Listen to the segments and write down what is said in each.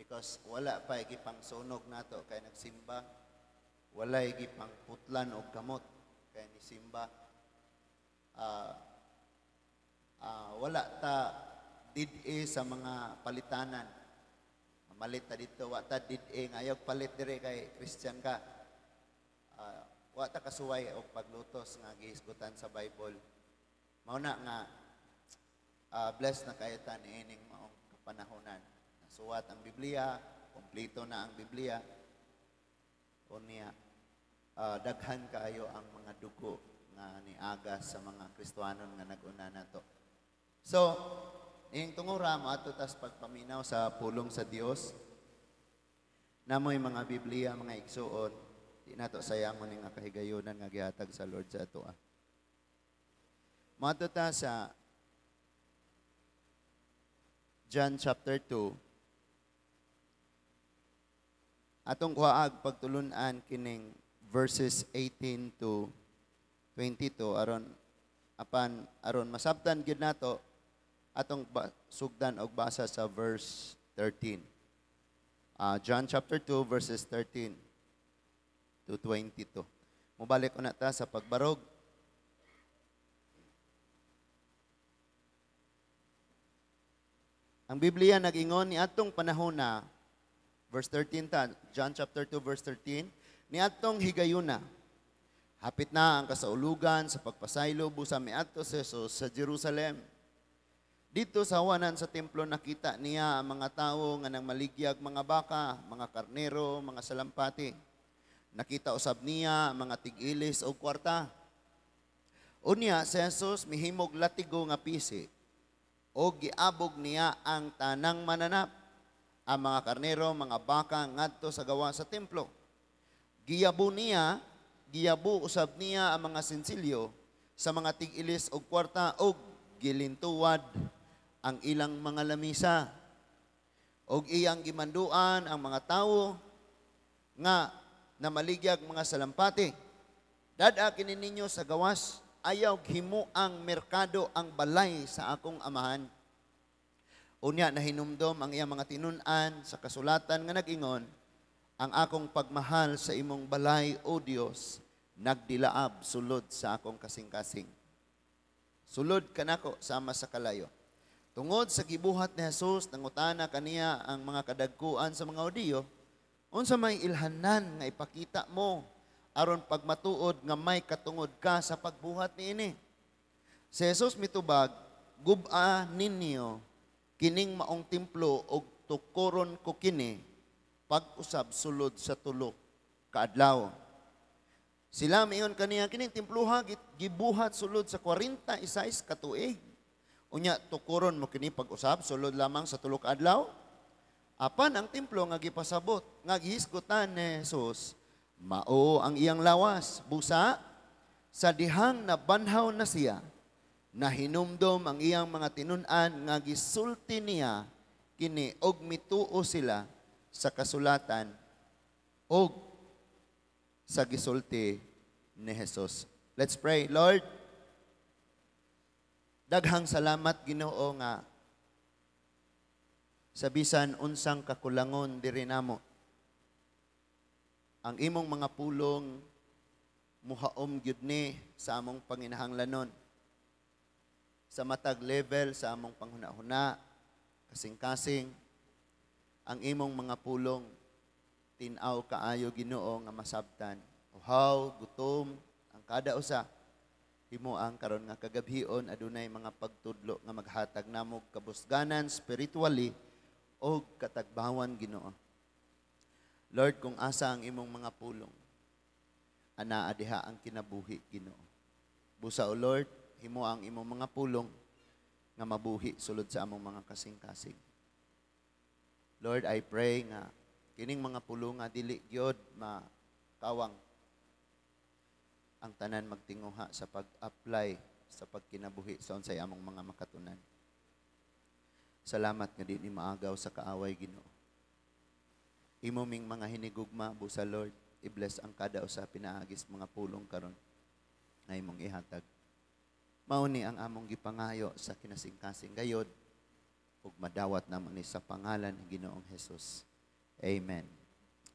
Because wala pa gipang sunog nato kay nagsimba, wala gipang putlan og kamot kay nisimba. Wala ta did-e sa mga palitanan. Malit ta dito, wa ta did-e nga ayaw palit dire kay Christian ka. Wa ta kasuway og paglutos nga gihisgutan sa Bible. Mao na nga blessed na kayo ta niining maong kapanahonan. Nasuwat ang Biblia, kompleto na ang Biblia. Unya, daghan kaayo ang mga dugo nga niagas sa mga Kristohanon nga nag-una nato. So, ning tungura moadto tas pagpaminaw sa pulong sa Dios. Namoy mga Biblia, mga igsuon, di nato sayangon nga kahigayunan nga gihatag sa Lord sa atoa. Moadto ta sa John chapter 2. Atong kuhaag pagtulunan kining verses 18 to 22 aron apan aron masabtan gyud nato atong sugdan og basa sa verse 13. John chapter 2 verses 13 to 22. Mobalik una ta sa pagbarog. Ang Biblia nag-ingon ni atong panahona, verse 13 ta, John chapter 2 verse 13, ni atong higayuna, hapit na ang kasaulugan sa pagpasaylo busa miadto si Jesus sa Jerusalem. Dito sa hawanan sa templo nakita niya ang mga tawo nga nang maligyag mga baka, mga karnero, mga salampati. Nakita usab niya ang mga tig-ilis og kwarta. Unya si Jesus mihimog latigo nga pisi og giabog niya ang tanang mananap, ang mga karnero, mga baka ngadto sa gawa sa templo. Giyabo niya, giyabo usab niya ang mga sinsilyo sa mga tig-ilis og kwarta og gilintuwad ang ilang mga lamisa. Og iyang gimanduan ang mga tawo nga namaligyag mga salampati. Dad-a kini ninyo sa gawas, ayaw himuang merkado ang balay sa akong amahan. Unya nahinumdom ang iyang mga tinun-an sa kasulatan nga nag-ingon, ang akong pagmahal sa imong balay, O Dios, nagdilaab sulod sa akong kasing-kasing. Sulod kanako sama sa kalayo. Tungod sa gibuhat ni Jesus, nangutana kaniya ang mga kadagkuan sa mga Hudiyo, unsa may ilhanan nga ipakita mo aron pagmatuod nga may katungod ka sa pagbuhat niini? Si Jesus mitubag, gub-a ninyo kining maong templo og tukoron ko kini pag-usab sulod sa 3 ka adlaw. Sila miingon kaniya, kining temploha gibuhat sulod sa 46 ka tuig. Unya tukoron mo kini pag-usab sulod lamang sa 3 ka adlaw. Apan ang templo nga gipasabot, nga gihisgutan ni Jesus, mao ang iyang lawas. Busa sa dihang nabanhaw na siya, nahinumdom ang iyang mga tinun-an nga gisulti niya kini og mituo sila sa kasulatan og sa gisulti ni Jesus. Let's pray. Lord, daghang salamat Ginoo nga sa bisan unsang kakulangon diri namo, ang imong mga pulong muhaom gyud ni sa among panginahanglanon. Sa matag level sa among panghuna-huna, kasing-kasing, ang imong mga pulong tin-aw kaayo Ginoo nga masabtan. Uhaw, gutom, ang kada usa himo ang karon nga kagabhion adunay mga pagtudlo nga maghatag namo kabusganan spiritually og katagbawan Ginoo. Lord, kung asa ang imong mga pulong, anaa diha ang kinabuhi Ginoo. Busa o Lord, himo ang imong mga pulong nga mabuhi sulod sa among mga kasing-kasing. Lord, I pray nga kining mga pulong nga dili gyud makawang ang tanan magtinguha sa pag-apply sa pagkinabuhi sa unsay among mga makatunan. Salamat nga di ni maagaw sa kaaway Ginoo. Imo ming mga hinigugma busa Lord, i-bless ang kada usa pinaagis mga pulong karon nga imong ihatag. Mao ni ang among gipangayo sa kinasingkasing gayod ug madawat namo ni sa pangalan ni Ginoong Hesus. Amen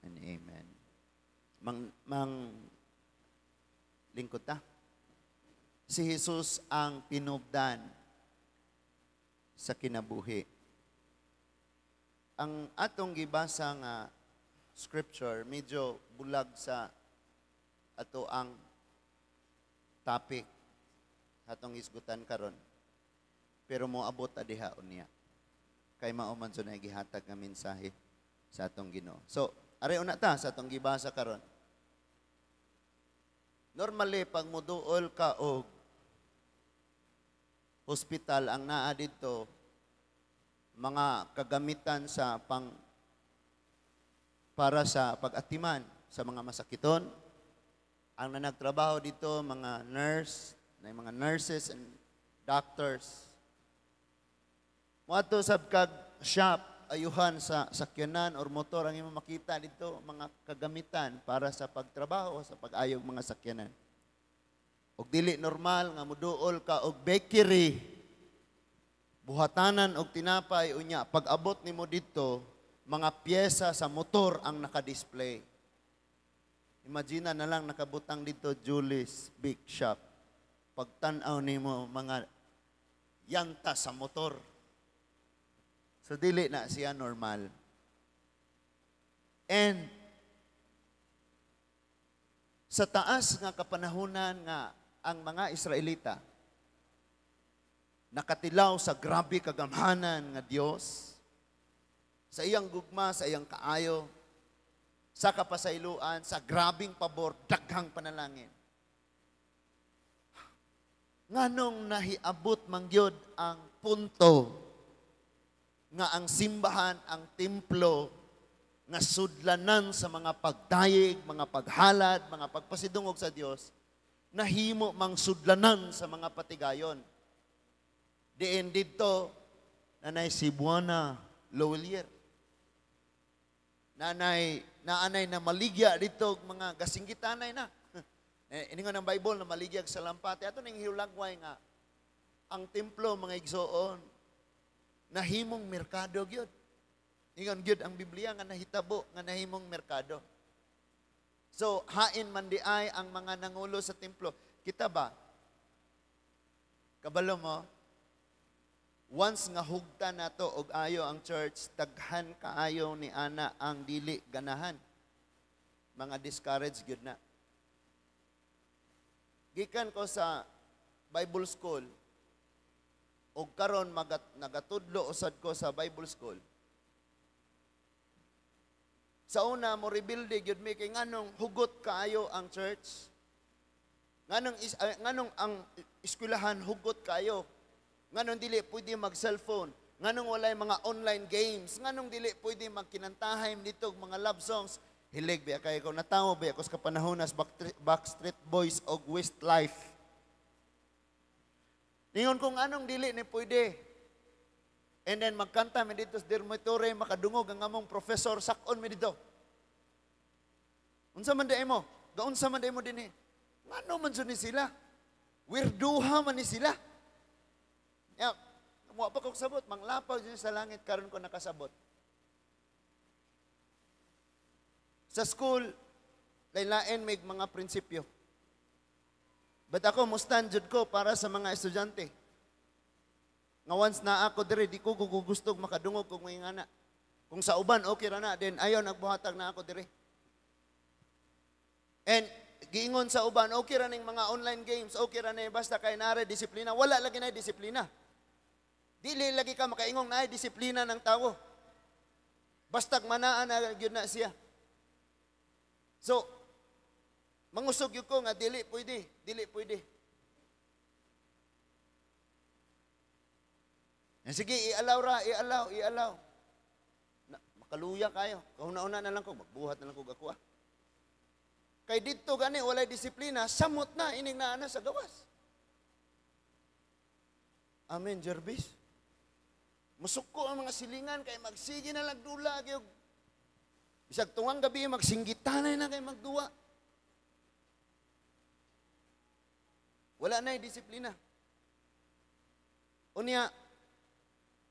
and amen. Mang, mang lingkod ta. Si Jesus ang tinubdan sa kinabuhi. Ang atong gibasa nga scripture medyo bulag sa ato ang topic atong hisgutan karon. Pero moabot ta diha unya. Kay mao man sa gihatag nga mensahe sa atong Ginoo. So, ari una ta sa atong gibasa karon. Normally, pag muduol ka og hospital, ang naa didto mga kagamitan sa pang para sa pag-atiman sa mga masakiton. Ang nanagtrabaho dito, mga nurse, na mga nurses and doctors. Moadto sab kag shop, ayuhan sa sakyanan or motor, ang imong makita dito mga kagamitan para sa pagtrabaho, sa pag-ayog mga sakyanan. Og dili normal nga muduol ka og bakery, buhatanan og tinapay, unya pag abot nimo didto, mga pyesa sa motor ang naka-display. Imagine na lang nakabutang dito Julie's Bake Shop. Pagtan-aw nimo, mga yanta sa motor. So dili na siya normal. And sa taas nga kapanahunan nga ang mga Israelita nakatilaw sa grabe kagamhanan nga Dios, sa iyang gugma, sa iyang kaayo, sa kapasayloan, sa grabing pabor, daghang panalangin. Nganong nahiabot mangyod ang punto nga ang simbahan, ang templo, nga sudlanan sa mga pagdayeg, mga paghalad, mga pagpasidungog sa Dios, nahimo mang sudlanan sa mga patigayon? Diin didto nanay Cebuana Lhuillier. Nanay naanay na maligya dito mga gasinggitanay na. Eh, iningon ng Bible na maligyag sa lampate. Ato ning hilagway nga ang templo, mga igsoon, nahimong merkado gyud. Ingon gyud ang Biblia nga nahitabo nga nahimong merkado. So, hain man di ay ang mga nangulo sa templo. Kita ba? Kabalo mo, once nga hugta nato og ayo ang church, daghan kaayo ni ana ang dili ganahan. Mga discourage gyud na. Gikan ko sa Bible school, og karon nagatudlo usad ko sa Bible school. Sa una mo rebuild gyud mi kay nganong hugot kaayo ang church? Nganong ang eskwelahan hugot kaayo? Nganong dili pwede mag cellphone? Nganong walay mga online games? Nganong dili pwede magkinantahay dito og mga love songs? Hilig biya kay ko, natawo biya ko sa kapanahonas Backstreet Boys og Westlife. Ningon kung anong dili ni pwede. And then magkanta mi dito sa dormitory, makadungog ang among professor, sakon mi dito. Unsa man di mo? Gaunsa man di mo dinhi? Ngano man jud ni sila? Weirduha man ni sila. Ya, wa pa ko sabot, manglapaw jud sa langit karon ko nakasabot. Sa school, lain-lain may mga prinsipyo. But ako, mustan jud ko para sa mga estudyante. Nga once na ako diri, di ko gugustog makadungog kung may ngana. Kung sa uban, okay ra na, then ayaw nagbuhatag na ako diri. And giingon sa uban, okay ra ning mga online games, okay ra ni basta kay nare disiplina. Wala lagi na disiplina. Dili lagi ka makaingong naay disiplina ng tawo. Bastag manaan na gyud na siya. So, mangusog yun ko nga dili pwede, dili pwede. Eh, sige, i-allow ra, i-allow, i-allow. Na, makaluya kayo. Kahuna-una na lang ko, magbuhat na lang ko ako. Kay didto gani walay disiplina, samot na ining naa na sa gawas. Amen, Jervis. Musuko ang mga silingan kay magsige na lang dula kay bisag tungang gabi magsinggitanay na kay magduwa. Wala na disiplina. Unya,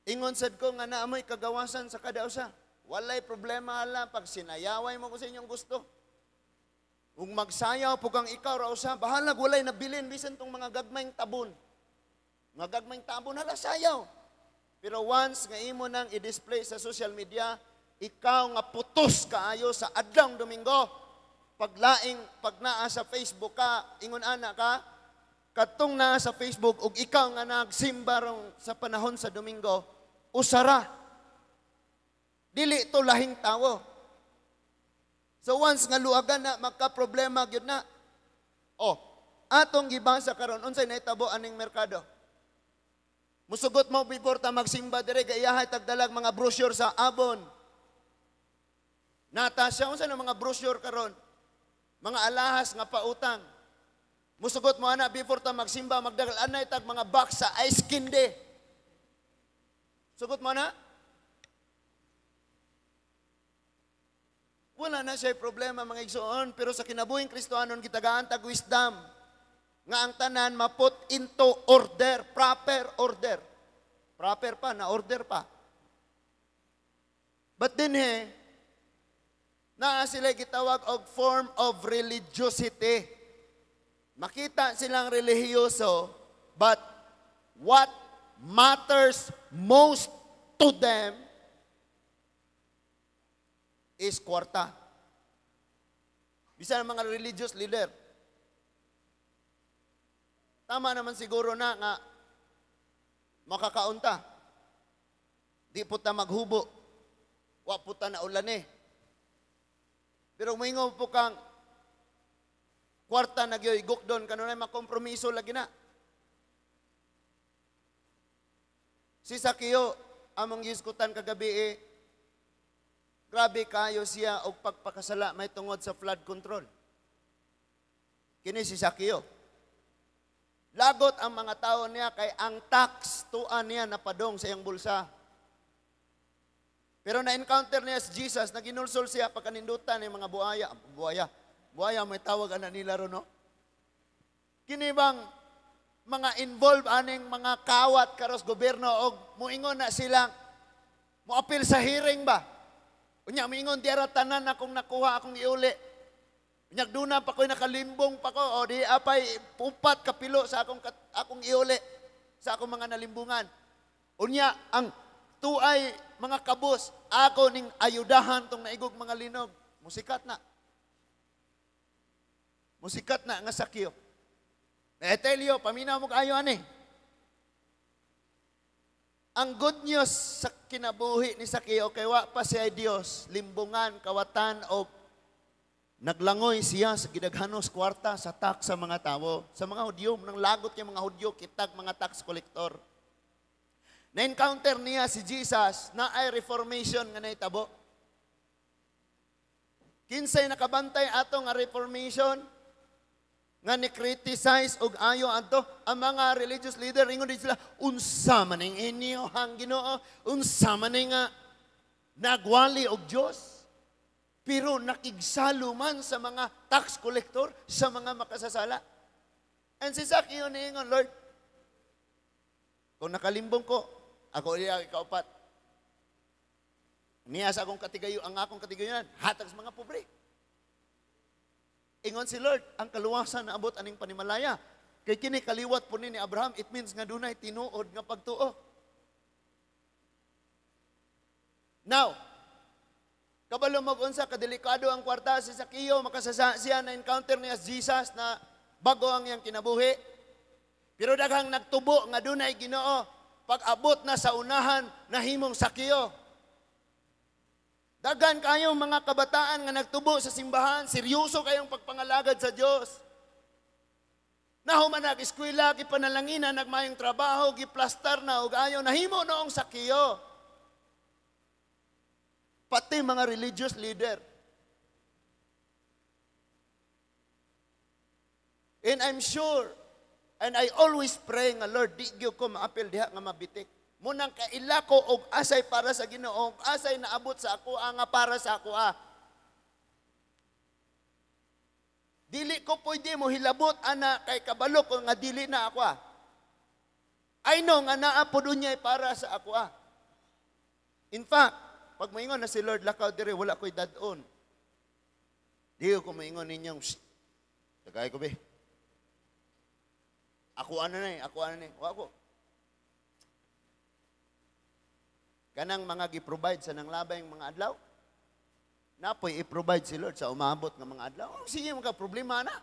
ingon sad ko nga naamoy kagawasan sa kada usa. Walay problema hala pag sinayaway mo ko sa inyong gusto. Kung magsayaw po kang ikaw ra usa, bahalag walay nabilin bisan tong mga gagmayng tabon. Mga gagmayng tabon, hala, sayaw. Pero once nga imo nang i-display sa social media, ikaw nga putos kaayo sa adlong Domingo, paglaing pag naa sa Facebook ka, ingon ana ka, katong naa sa Facebook ug ikaw nga nagsimba rong sa panahon sa Domingo, usara. Dili to lahing tawo. So once nga luagan na, magka-problema gyud na. Oh, atong gibasa karon, unsay nahitabo aning merkado? Musugot mo before ta magsimba dire, gaiyahay tagdalag mga brochure sa abon. Nata siya, unsa na mga brochure karon? Mga alahas nga pautang. Musugot mo ana before ta magsimba, magdagal anay tag mga box sa ice candy. Sugot mo ana? Wala na siya problema, mga igsoon, pero sa kinabuhing Kristohanon gitagaan tag wisdom nga ang tanan maput into order, proper order. Proper pa, na order pa. But din he, naa sila gitawag og form of religiosity. Makita silang relihiyoso, but what matters most to them is kwarta. Bisan ang mga religious leader. Tama naman siguro na nga makakaunta. Di po ta maghubo. Wa po ta na ulan eh. Pero moingon po kang kwarta na gyoy gukdon kanunay makompromiso lagi na. Si Sakeo among giskutan kagabi eh, grabe kayo siya og pagpakasala may tungod sa flood control. Kini si Sakeo. Lagot ang mga tao niya kay ang tax tuan niya napadong sa iyang bulsa. Pero na-encounter niya si Jesus, naginulsol siya pagkanindutan ng mga buaya. Buaya, buaya may tawag ana nila ron, no? Kini bang mga involved aning mga kawat karos gobyerno og muingon na silang moapil sa hearing ba? Unya moingon diara tanan akong nakuha akong iuli. Unya duna pa ko'y nakalimbong pa ko, o di apay upat kapilo sa akong iuli sa akong mga nalimbungan. Unya ang tuay mga kabus ako ning ayudahan tong naigog mga linog. Musikat na. Musikat na nga sakyo. I tell you, paminaw mo kaayo ani. Ang good news sa kinabuhi ni Sakeo kay wa pa siya Dios, limbungan, kawatan o naglangoy siya sa gidaghanos kwarta sa tax sa mga tawo, sa mga Hudyo, nang lagot niya mga Hudyo kitag mga tax collector. Na-encounter niya si Jesus na ay reformation nga nahitabo. Kinsay nakabantay ato nga reformation nga ni-criticize og ayo adto ang mga religious leader, ingon din sila, unsa man ning inyo ang Ginoo, unsa man ning nga nagwali og Dios, pero nakigsalo man sa mga tax collector, sa mga makasasala. And si Zacchaeus niingon, Lord, kung nakalimbong ko, ako iya ikaupat. Niya sa akong katigayo, ang akong katigayonan, hatag sa mga pobre. Ingon si Lord, ang kaluwasan na abot aning panimalaya. Kay kini kaliwat po ni Abraham, it means nga dunay tinuod nga pagtuo. Now, kabalo mag-unsa, kadelikado ang kwarta si Zacchaeus, makasasa siya na encounter niya si Jesus na bago ang iyang kinabuhi. Pero daghang nagtubo nga dunay Ginoo, pag-abot na sa unahan, nahimong Zacchaeus. Daghan kayong mga kabataan nga nagtubo sa simbahan, seryoso kayong pagpangalagad sa Dios. Nahuman nag-eskwela, gipanalangina, nagmayong trabaho, giplastar na og ayo, nahimo noong Zacchaeus. Pati mga religious leader. And I'm sure, and I always pray nga, Lord, di gyud ko maapil diha nga mabitik. Munang kaila ko og asay para sa Ginoo, og asay naabot sa ako nga para sa ako. Dili ko pwede mo hilabot ana kay kabalo ko nga dili na ako. I know nga naa pod unyay para sa ako. In fact, Pag moingon na si Lord, lakaw dire, wala ko'y dadon. Di ko moingon ninyong, shh, tagay ko be. Ako ano na eh, ako ano na eh. Wa ko. Kanang mga gi-provide sa nanglabay mga adlaw, napoy i-provide si Lord sa umabot nga mga adlaw. Oh, sige, mga problema na.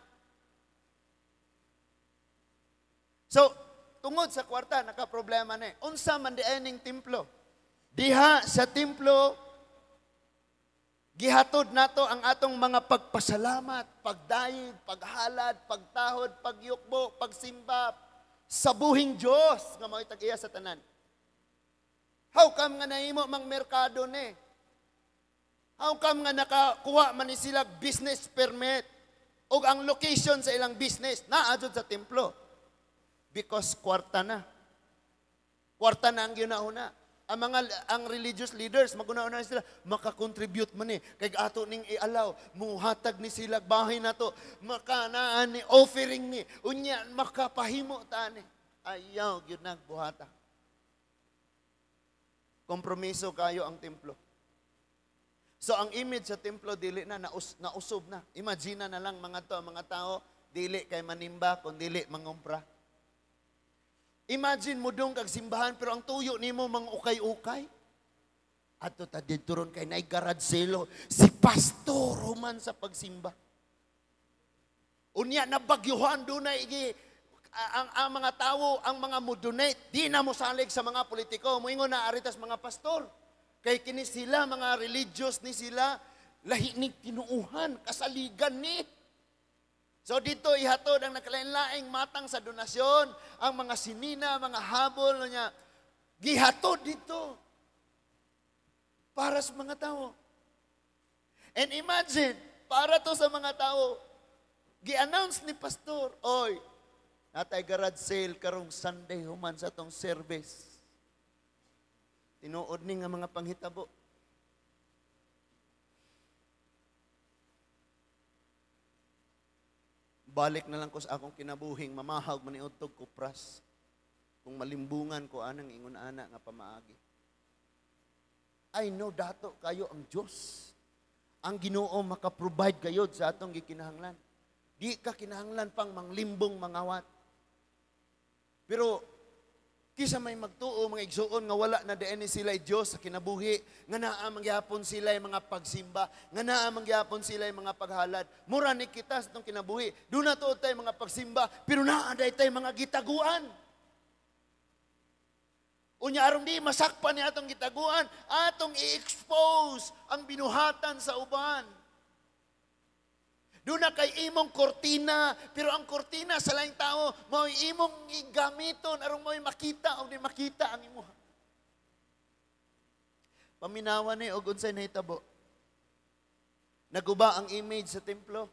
So, tungod sa kwarta, nakaproblema na eh. Unsa man di ning templo? Diha sa templo, gihatod nato ang atong mga pagpasalamat, pagdayeg, paghalad, pagtahod, pagyukbo, pagsimba sa buhing Dios nga mao'y tag-iya sa tanan. How come nga nahimo mang merkado ni? How come nga nakakuha man ni sila business permit ug ang location sa ilang business naa jud sa templo? Because kwarta na. Kwarta na ang ginauna. Ang religious leaders maguna-una sila maka-contribute man ni kay ato ning ialaw, muhatag ni sila bahay nato, makanaan ni offering ni unya makapahimo ta ni. Ayaw gyud nagbuhata. Kompromiso kayo ang templo. So ang image sa templo dili na nausob na. Imagine na lang mga to, mga tao dili kay manimba kun dili mangumpra. Imagine mo dong kag simbahan pero ang tuyo nimo mang ukay-ukay. Adto ta didto ron kay naay garage sale si pastor human sa pagsimba. Unya nabagyuhan dunay igi ang mga tawo, ang mga mo-donate, di na mosalig sa mga politiko, moingon na aritas mga pastor. Kay kini sila mga religious ni sila, lahi ni tinuuhan, kasaligan ni. So dito ihatod ang nakalain-laing matang sa donasyon, ang mga sinina, mga habol niya, gihatod dito para sa mga tao. And imagine, para to sa mga tao, gi-announce ni pastor, oy, natay garage sale karong Sunday human sa tong service. Tinuod ni nga mga panghitabo. Balik na lang ko sa akong kinabuhing, mamahag maniudtog ko pras. Kung malimbungan ko anang ingon ana nga pamaagi. I know dato kayo ang Dios. Ang Ginoo maka-provide kayo sa atong gikinahanglan. Di ka kinahanglan pang manglimbong mangawat. Pero kisa may magtuo mga igsuon nga wala na diin ni sila Dios sa kinabuhi, nga naa mangyapon sila mga pagsimba, nga naa mangyapon sila mga paghalad. Mura ni kita sa itong kinabuhi. Doon na tuod tayo mga pagsimba, pero naa day tayo mga gitaguan. Unya aron di masakpan ni atong gitaguan, atong i-expose ang binuhatan sa uban. Doon na kay imong kortina, pero ang kortina sa laing tao, mao'y imong gamiton aron mao'y makita o di makita ang imuha. Paminawa ni og unsay nahitabo. Naguba ang image sa templo.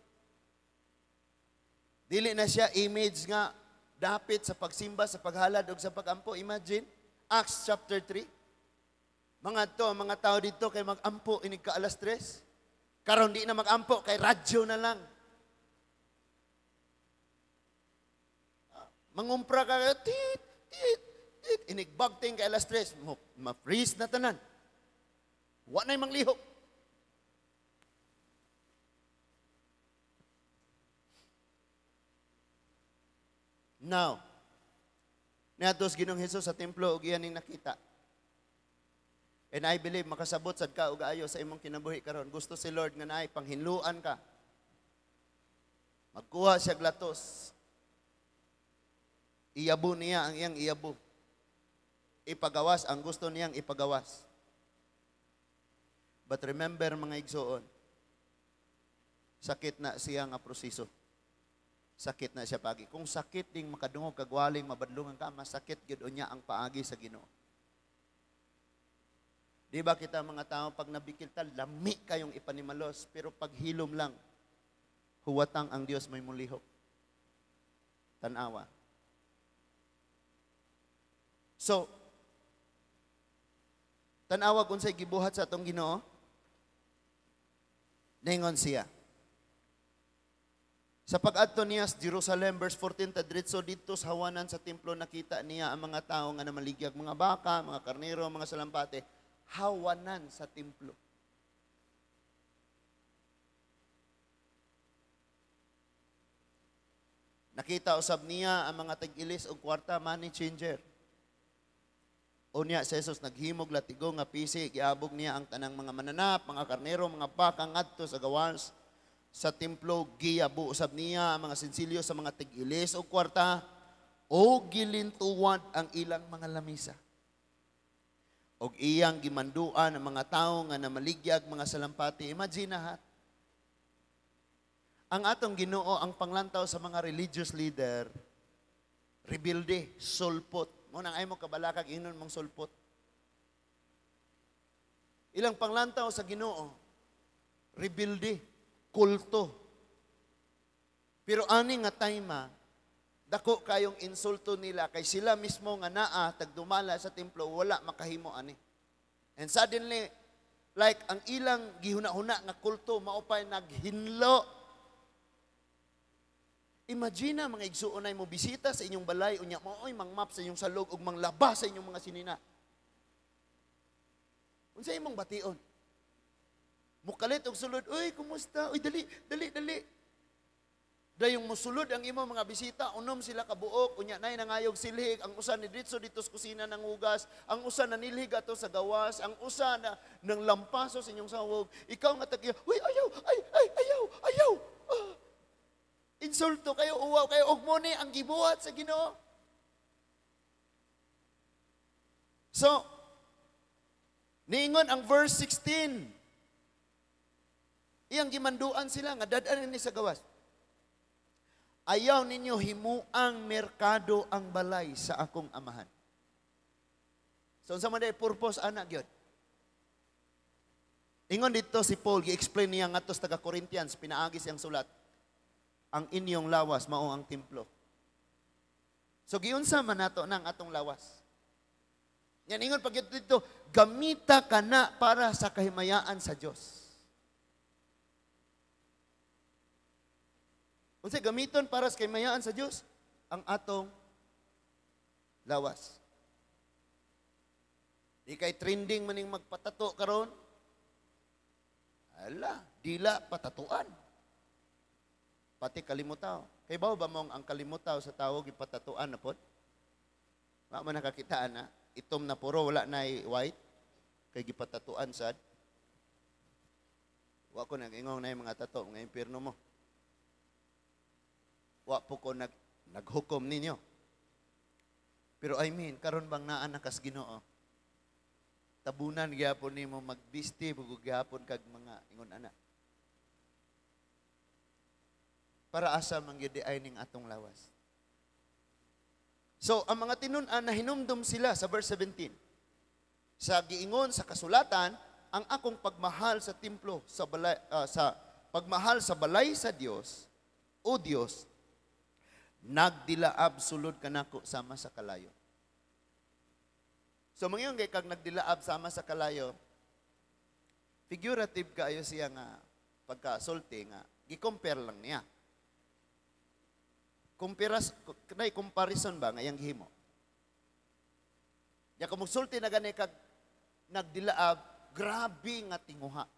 Dili na siya image nga dapit sa pagsimba, sa paghalad og sa pagampo. Imagine, Acts chapter 3. Mga to, mga tao dito kay magampo inig ka alas 3. Karon di na magampo, kay radyo na lang. Mangumpra ka, tit, tit, tit. Inigbagting kay alas 3, ma-freeze na tanan. Wa na'y manglihok. Now, niadtos Ginoong Hesus sa templo ug iyan ning nakita. And I believe makasabot sad ka og ayo sa imong kinabuhi karon. Gusto si Lord nga naay panghinluan ka. Magkuha siya glatos. Iyabo niya ang iyang iyabo. Ipagawas ang gusto niyang ipagawas. But remember mga igsoon, sakit na siya nga proseso. Sakit na siya paagi. Kung sakit ding makadungog kagwaling mabadlungan ka, masakit gyud unya ang paagi sa Ginoo. Di ba kita mga tao, pag nabikil ta, lami kayong ipanimalos, pero pag hilom lang, huwatang ang Dios may mulihok. Tanawa. So, tanawa kung sa'y gibuhat sa atong Ginoo, ningon siya. Sa pag-adto niya sa Jerusalem, verse 14, tadritso didto sa hawanan sa templo, nakita niya ang mga tao nga namaligyag mga baka, mga karnero, mga salampate. hawanan sa templo. Nakita usab niya ang mga tag-ilis og kwarta, money changer. Unya si Jesus naghimog latigo nga pisi, giabog niya ang tanang mga mananap, mga karnero, mga baka ngadto sa gawas sa templo, giyabo usab niya ang mga sinsilyo sa mga tig-ilis og kwarta o gilintuwan ang ilang mga lamisa. Og iyang gimanduan ang mga tawo nga namaligyag mga salampati. Imagine ha. Ang atong Ginoo ang panglantaw sa mga religious leader, rebelde, sulpot. Mo nang ay mo kabalakag ingnon mong sulpot. Ilang panglantaw sa Ginoo, rebelde, kulto. Pero ani nga time, dako kayong insulto nila kay sila mismo nga naa tagdumala sa templo wala makahimo ani. And suddenly, like ang ilang gihuna-huna nga kulto mao pay naghinlo. Imagine mga igsuonay mo bisita sa inyong balay unya maoy mangmap sa inyong salog ug manglaba sa inyong mga sinina. Unsa imong bation? Mukalit og sulod, uy, kumusta? Uy, dali, dali, dali. Dayong musulod ang imong mga bisita, unom sila kabuok, unya nay nangayog silhig, ang usa ni ditso dito sa kusina nang hugas, ang usa nanilhig ato sa gawas, ang usa na nang lampaso sa inyong sawog. Ikaw nga tag-iya, uy, ayaw, ay, ay, ayaw, ayaw. Ah. Insulto kayo, uwaw kayo, ug mo ni ang gibuhat sa Ginoo. So, niingon ang verse 16. Iyang gimanduan sila nga dad-an ni sa gawas. Ayaw ninyo himuang merkado ang balay sa akong amahan. So unsa man day purpose ana gyud? Ingon dito si Paul, gi-explain niya ngadto sa taga Corinthians, pinaagi siyang sulat. Ang inyong lawas mao ang templo. So giunsa man nato nang atong lawas. Yan ingon pag dito, gamita ka na para sa kahimayaan sa Dios. Unsa gamiton para sa kahimayaan sa Dios? Ang atong lawas. Di kay trending maning magpatato karon. Ala, dila patatuan. Pati kalimutaw. Kay bawo ba mong ang kalimutaw sa tawo gipatatuan na pod? Wa man nakakitaan na itom na puro wala na white kay gipatatuan sad. Wa ko nag-ingong na mga tato mga impierno mo. Wa po ko naghukom ninyo. Pero I mean, karon bang naa na kas Ginoo? Tabunan gyapon nimo magbisti bugog gyapon kag mga ingon ana. Para asa man gyud ay ning atong lawas. So, ang mga tinun-an na hinumdum sila sa verse 17. Sa giingon sa kasulatan, ang akong pagmahal sa templo sa balay, sa pagmahal sa balay sa Dios, o Dios, nagdilaab sulod kanako sama sa kalayo. So mangyong kay kag nagdilaab sama sa kalayo, figurative kaayo siya nga pagkasulti nga gi-compare lang niya. Kumpiras, kanay comparison ba nga iyang gihimo? Ya kung musulti na gani kag nagdilaab, grabe nga tinguha.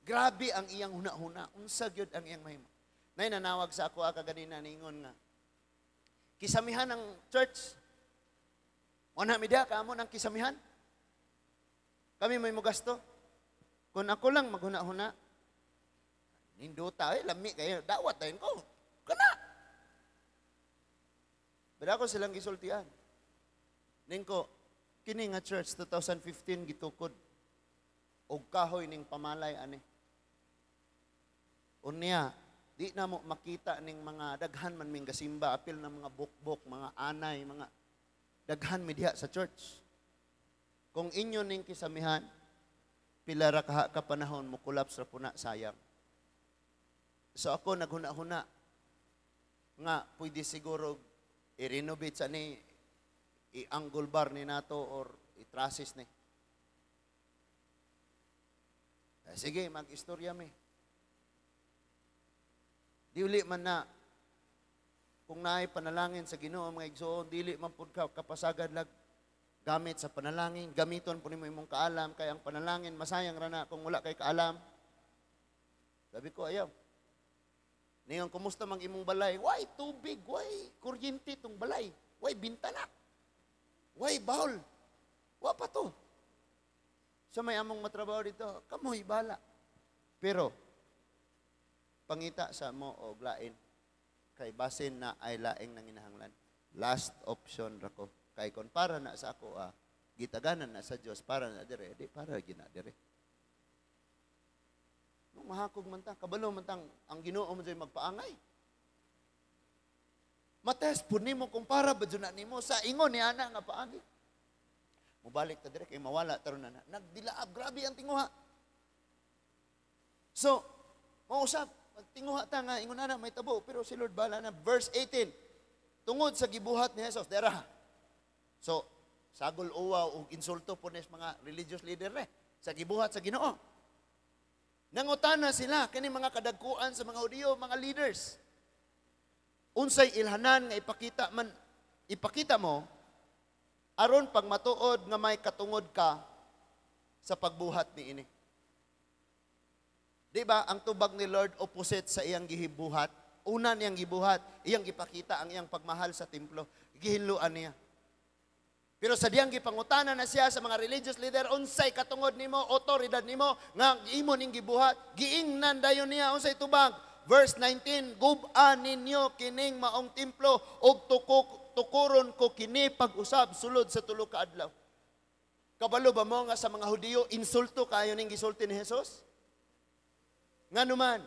Grabe ang iyang huna-huna. Unsa gyud ang iyang mahimo? Nay nanawag sa ako kaganina ningon nga kisamihan ang church. Una mi diha kamo nang kisamihan. Kami may mugasto. Kung ako lang maghuna-huna, nindota ay lami kayo dawat tayon ko. Kana. Pero ako silang gisultian. Ningko kini nga church 2015 gitukod og kahoy ning pamalay ani. Unya di na mo makita ning mga daghan man ming gasimba, apil na mga bukbok, mga anay, mga daghan mi diha sa church. Kung inyo ning kisamihan, pila ra kaha ka panahon mo collapse ra puna, sayang. So ako naghuna-huna nga pwede siguro i-renovate sa ni, i-angle bar ni nato or i-trusses ni. Sige, mag-istorya mi. Dili man na kung naay panalangin sa Ginoo mga igsoon, dili man pud ka kapasagad lag Gamit sa panalangin, gamiton po nimo imong kaalam, kay ang panalangin masayang ra na kung wala kay kaalam. Sabi ko, "Ayaw." Ningon, "Kumusta mang imong balay?" "Way tubig, way kuryente tong balay, way bintana, way bowl. Wa pa to. Sa may among matrabaho dito, kamoy bala. Pero, pangita sa mo og lain, kay basin na ay laing nanginahanglan." Last option ra ko. Kay kon para na sa ako, gitaganan na sa Dios para na dire, di para gina dire. Nung mahakog man ta, kabalo man tang ang Ginoo mo dyan magpaangay. Matest po nimo kung para ba dyan na nimo sa ingon ni ana nga paagi. Mubalik ta dire kay mawala taron na na. Nagdilaab, grabe ang tinguha. So, mausap, tinguha ta nga ingon ana may tabo, pero si Lord bala na. Verse 18. Tungod sa gibuhat ni Jesus, dera. So, sagol uwaw ug insulto po ni mga religious leader re sa gibuhat sa Ginoo. Nangutana sila kini mga kadagkuan sa mga Hudiyo, mga leaders. "Unsay ilhanan nga ipakita mo aron pagmatuod nga may katungod ka sa pagbuhat niini?" Di ba ang tubag ni Lord opposite sa iyang gihibuhat? Una niyang gibuhat, iyang gipakita ang iyang pagmahal sa templo. Gihinluan niya. Pero sa diyang gipangutana na siya sa mga religious leader, "Unsay katungod nimo, otoridad nimo nga imo ning gibuhat?" Giingnan dayon niya, unsay tubag? Verse 19, "Gub-a ninyo kining maong templo ug tukuron ko kini pag-usab sulod sa 3 ka adlaw." Kabalo ba mo nga sa mga Hudiyo, insulto kayo ning gisulti ni Jesus? Nganuman,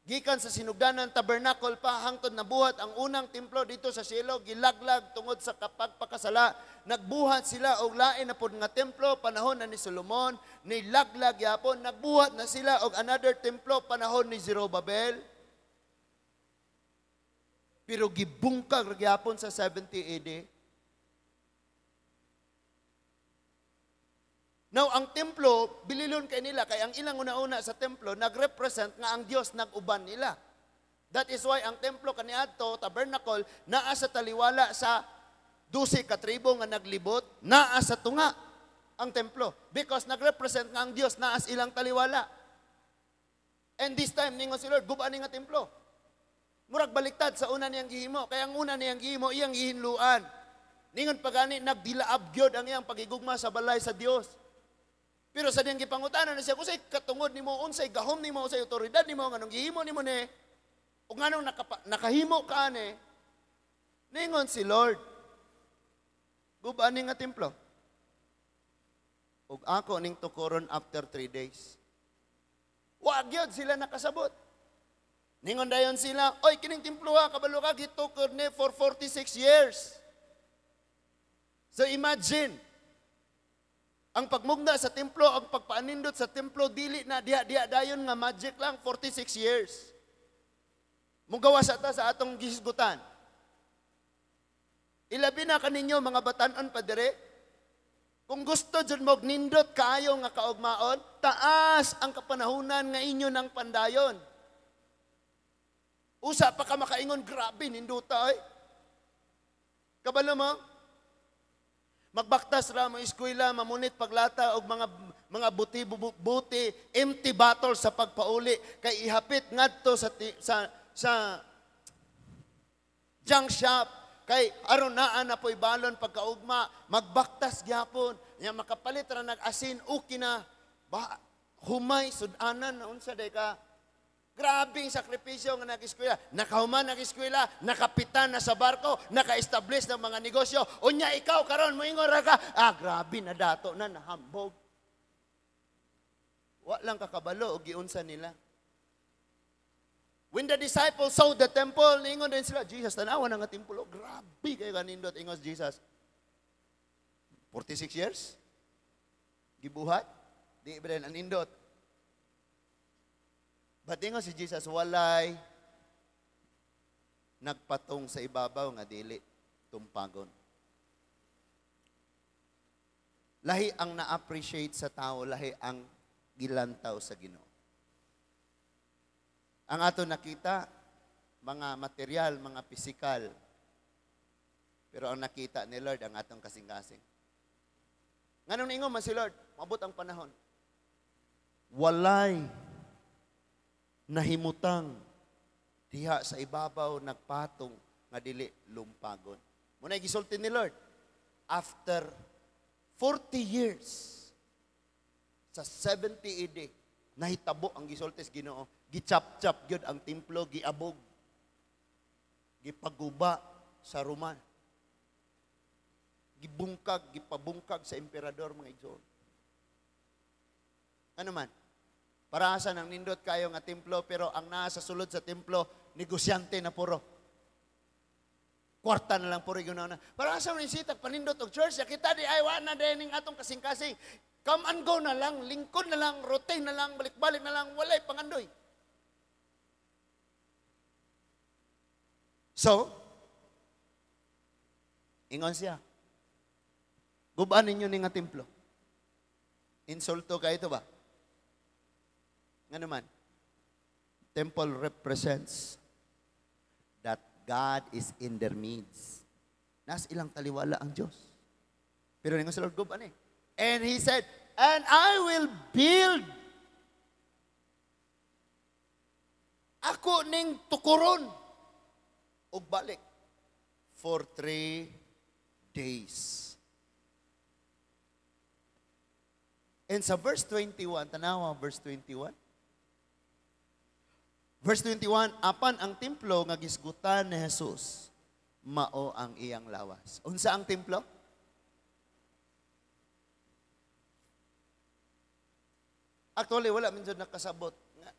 gikan sa sinugdanan tabernacle pa hangtod nabuhat ang unang templo dito sa Shiloh, gilaglag tungod sa kapagpakasala. Nagbuhat sila og lain na pod nga templo panahon na ni Solomon, nilaglag yapon. Nagbuhat na sila og another templo panahon ni Zerubbabel. Pero gibungkag ra gyapon sa 70 AD. Now, ang templo, bililon kay nila, kay ang ilang una-una sa templo, nagrepresent nga ang Dios nag-uban nila. That is why ang templo kaniadto, tabernacle, naa sa taliwala sa 12 ka tribo nga naglibot, naa sa tunga ang templo. Because nagrepresent nga ang Dios naa sa ilang taliwala. And this time, ningon si Lord, "Guba ni nga templo." Murag baliktad sa una niyang gihimo. Kaya ang una niyang gihimo, iyang gihinluan. Ningon pa gani, nagdilaab gyud ang iyang pagigugma sa balay sa Dios. Pero sa diyang gipangutana na siya, unsay katungod nimo, unsay gahom nimo, unsay otoridad nimo, nganong gihimo nimo ni, o nganong nakahimo ka ni, ningon si Lord, "Guba ni nga templo. Ug ako ning tukuron after 3 days." Wa gyud sila nakasabot. Ningon dayon sila, "Oy, kining templo ha, kabalo ka, gitukod ni for 46 years." So imagine, ang pagmugna sa templo, ang pagpaanindot sa templo, dili na diha-diha dayon nga magic lang, 46 years. Mugawa sa ta sa atong gihisgutan. Ilabi na kaninyo mga batan-on pa dire. Kung gusto jud mo nindot kaayo nga kaugmaon, taas ang kapanahunan nga inyo ng pandayon. Usa pa ka makaingon, "Grabe nindota oy." Kabalo mo? Magbaktas ra mo eskwela, mamunit paglata og mga buti, empty bottle sa pagpauli kay ihapit ngadto sa junk shop kay aron naa na po'y balon pagkaugma, magbaktas gyapon. Nya makapalit ra nag-asin, okay na. Ba, humay sudanan na unsa day ka. Grabing sakripisyo nga nag-eskwela. Nakahuman nag-eskwela, nakapitan na sa barko, naka-establish ng mga negosyo. Unya ikaw karon moingon ra ka, "Grabe na dato na nahambog." Wa lang kakabalo og giunsa nila. When the disciples saw the temple, ningon din sila, "Jesus, tanawa na nga templo. Grabe kayo kanindot," ingos Jesus. "46 years? Gibuhat? Di ba rin anindot?" But ingon si Jesus, walay nagpatong sa ibabaw nga dili tumpagon. Lahi ang na-appreciate sa tao, lahi ang gilantaw sa Ginoo. Ang ato nakita, mga material, mga pisikal. Pero ang nakita ni Lord, ang atong kasing-kasing. Nganong niingon man si Lord, maabot ang panahon. Walay nahimutang diha sa ibabaw nagpatong nga dili lumpagon. Muna gisulti ni Lord, after 40 years, sa 70 AD, nahitabo ang gisulti sa Ginoo, gichap-chap gyud ang templo, giabog, gipaguba sa Roma. Gibungkag, gipabungkag sa emperador, mga igsoon. Ano man? Para sa nang nindot kayo nga templo, pero ang naa sa sulod sa templo, negosyante na puro. Kwarta na lang puro yun na. Para sa mga sitag, panindot og church, kita di ay wa na din atong kasing-kasing. Come and go na lang, lingkod na lang, rotate na lang, balik-balik na lang, walay pangandoy. So, ingon siya, gubaan ninyo ni nga templo. Insulto ka ito ba? Nga naman, temple represents that God is in their midst. Nas ilang taliwala ang Diyos. Pero ningon sa Lord, gubaan eh. And he said, and I will build. Ako ning tukuron. Og balik. For 3 days. And sa verse 21, tanawa verse 21. Verse 21, apan ang templo nga gisgutan ni Jesus, mao ang iyang lawas. Unsa ang templo? Actually, wala man jud nakasabot nga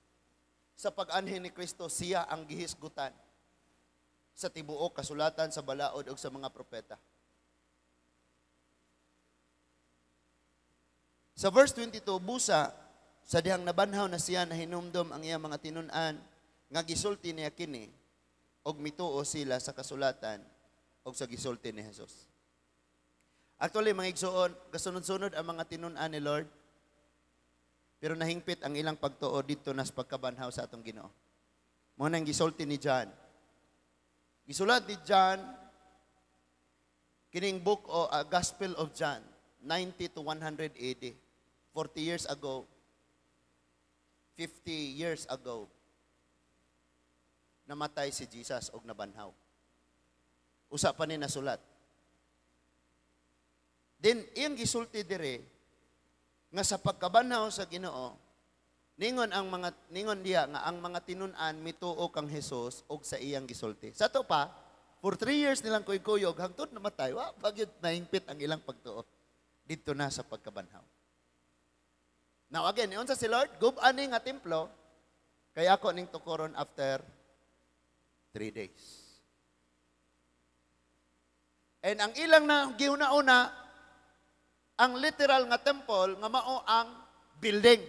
sa pag-anhin ni Kristo, siya ang gihisgutan sa tibuok kasulatan sa balaod ug sa mga propeta. Sa verse 22, busa, sa dihang nabanhaw na siya na hinumdom ang iyang mga tinun-an, nga gisulti niya kini, og mituo sila sa kasulatan og sa gisulti ni Jesus. Actually, mga igsoon, kasunod-sunod ang mga tinun-an ni Lord, pero nahingpit ang ilang pagtuo dito nas pagkabanhaw sa atong Ginoo. Mao nang gisulti ni John. Gisulat ni John kining book o Gospel of John, 90 to 100 AD. 40 years ago, 50 years ago, namatay si Jesus og nabanhaw. Usa pa ni nasulat. Then, iyang gisulti dire, nga sa pagkabanhaw sa Ginoo, ningon diha nga ang mga tinun-an mituo kang Hesus og sa iyang gisulti. Sa to pa, for 3 years nilang kuy-kuyog hangtod namatay, wa pa gyud nahingpit ang ilang pagtuo didto na sa pagkabanhaw. Now again, unsa si Lord? Gub-an ni nga templo kay ako ning tukoron after 3 days. And ang ilang na gihuna-una, ang literal nga temple nga mao ang building.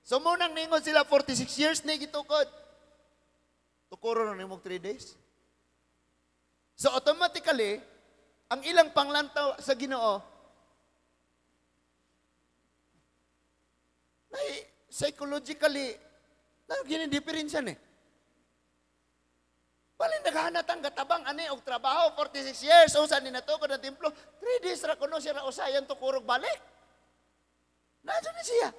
So munang ningon sila 46 years ni gitukod. Tukoron na nimo 3 days. So automatically, ang ilang panglantaw sa Ginoo ay psychologically na gini diferensya ni. Balin naghanat ang gatabang ani og trabaho 46 years unsa ni natukod ang templo 3 days ra kuno siya ra usayan tukurog balik. Naadyo ni siya.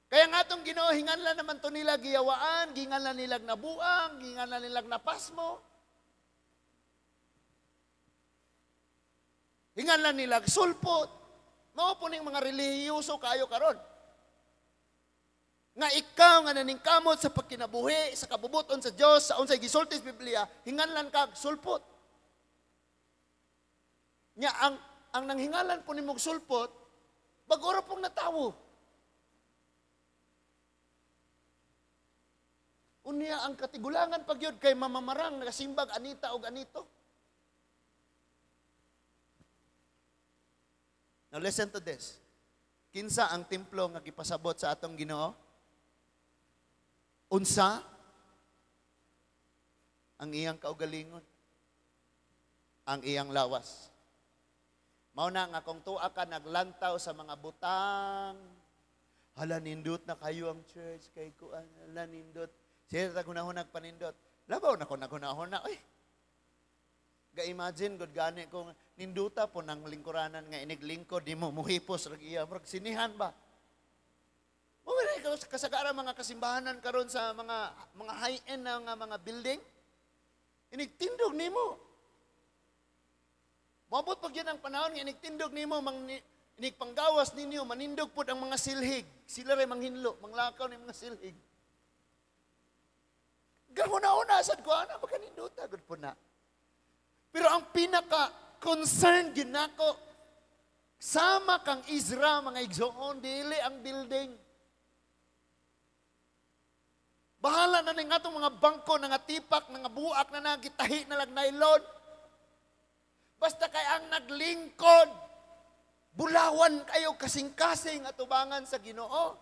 Kaya nga itong Ginoo, hinganlan naman to nila giyawaan, ginganlan nilag nabuang, ginganlan nilag napasmo. Hinganlan nilag sulpot. Mao po ning mga relihiyoso kayo karon. Nga ikaw nga naningkamot sa pagkinabuhi, sa kabubuton sa Dios, sa unsay gisulti sa Biblia, hinganlan kag sulpot. Nya ang nanghingalan po nimong sulpot, bag-o ra pong natawo. Unya ang katigulangan pagyud kay mamamarang nagasimbag anita og anito. Now listen to this. Kinsa ang templo nga gipasabot sa atong Ginoo? Unsa ang iyang kaugalingon? Ang iyang lawas. Mao na nga kung tuwa ka naglantaw sa mga butang, hala nindot na kayo ang church kay kuan, hala nindot. Siya ta gunahon nagpanindot. Labaw na ko nagunahon na. Oy. Ga-imagine gud gani kung ninduta po ng lingkuranan nga iniglingkod nimo muhipos ra iya murag sinihan ba. Mo kasagaran mga kasimbahanan karon sa mga high-end na nga mga building inigtindog nimo. Moabot pag yun ang panahon nga inigtindog nimo mang inigpanggawas ninyo manindog pud ang mga silhig. Sila ray manghinlo, manglakaw ni mga silhig. Gahuna-una sad ko ana makaninduta gud po na. Pero ang pinaka-concern gyud nako sama kang Ezra mga igsoon, dili ang building. Bahala na ning atong mga bangko nga tipak, nga buak na nagitahi na lag nylon. Basta kay ang naglingkod, bulawan kayo kasing-kasing atubangan sa Ginoo.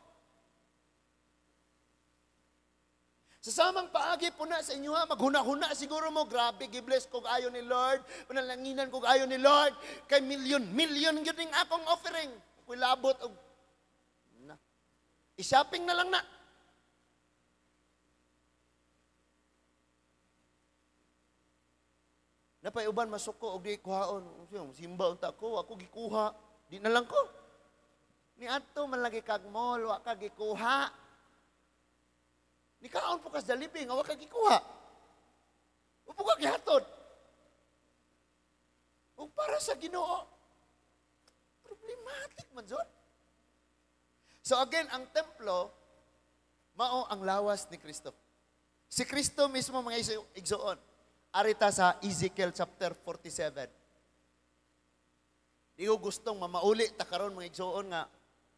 Sa samang paagi po na sa inyo ha, maghuna-huna siguro mo, grabe, gibless kog ayo ni Lord, panalanginan kog ayo ni Lord, kay milyon, milyon gyud ning akong offering. Ako'y labot og na. I-shopping na lang na. Napay uban masuko og di kuhaon. Simba unta ko, ako gikuha. Di na lang ko. Niadto man lagi kag mall, wa ka gikuha. Nikaon po kas Jollibee nga wa ka gikuha. Wa po ka gihatod. Ug para sa Ginoo, problematic man jud. So again, ang templo mao ang lawas ni Kristo. Si Kristo mismo mga igsoon. Arita sa Ezekiel chapter 47. Di ko gustong mamauli ta karon mga igsoon nga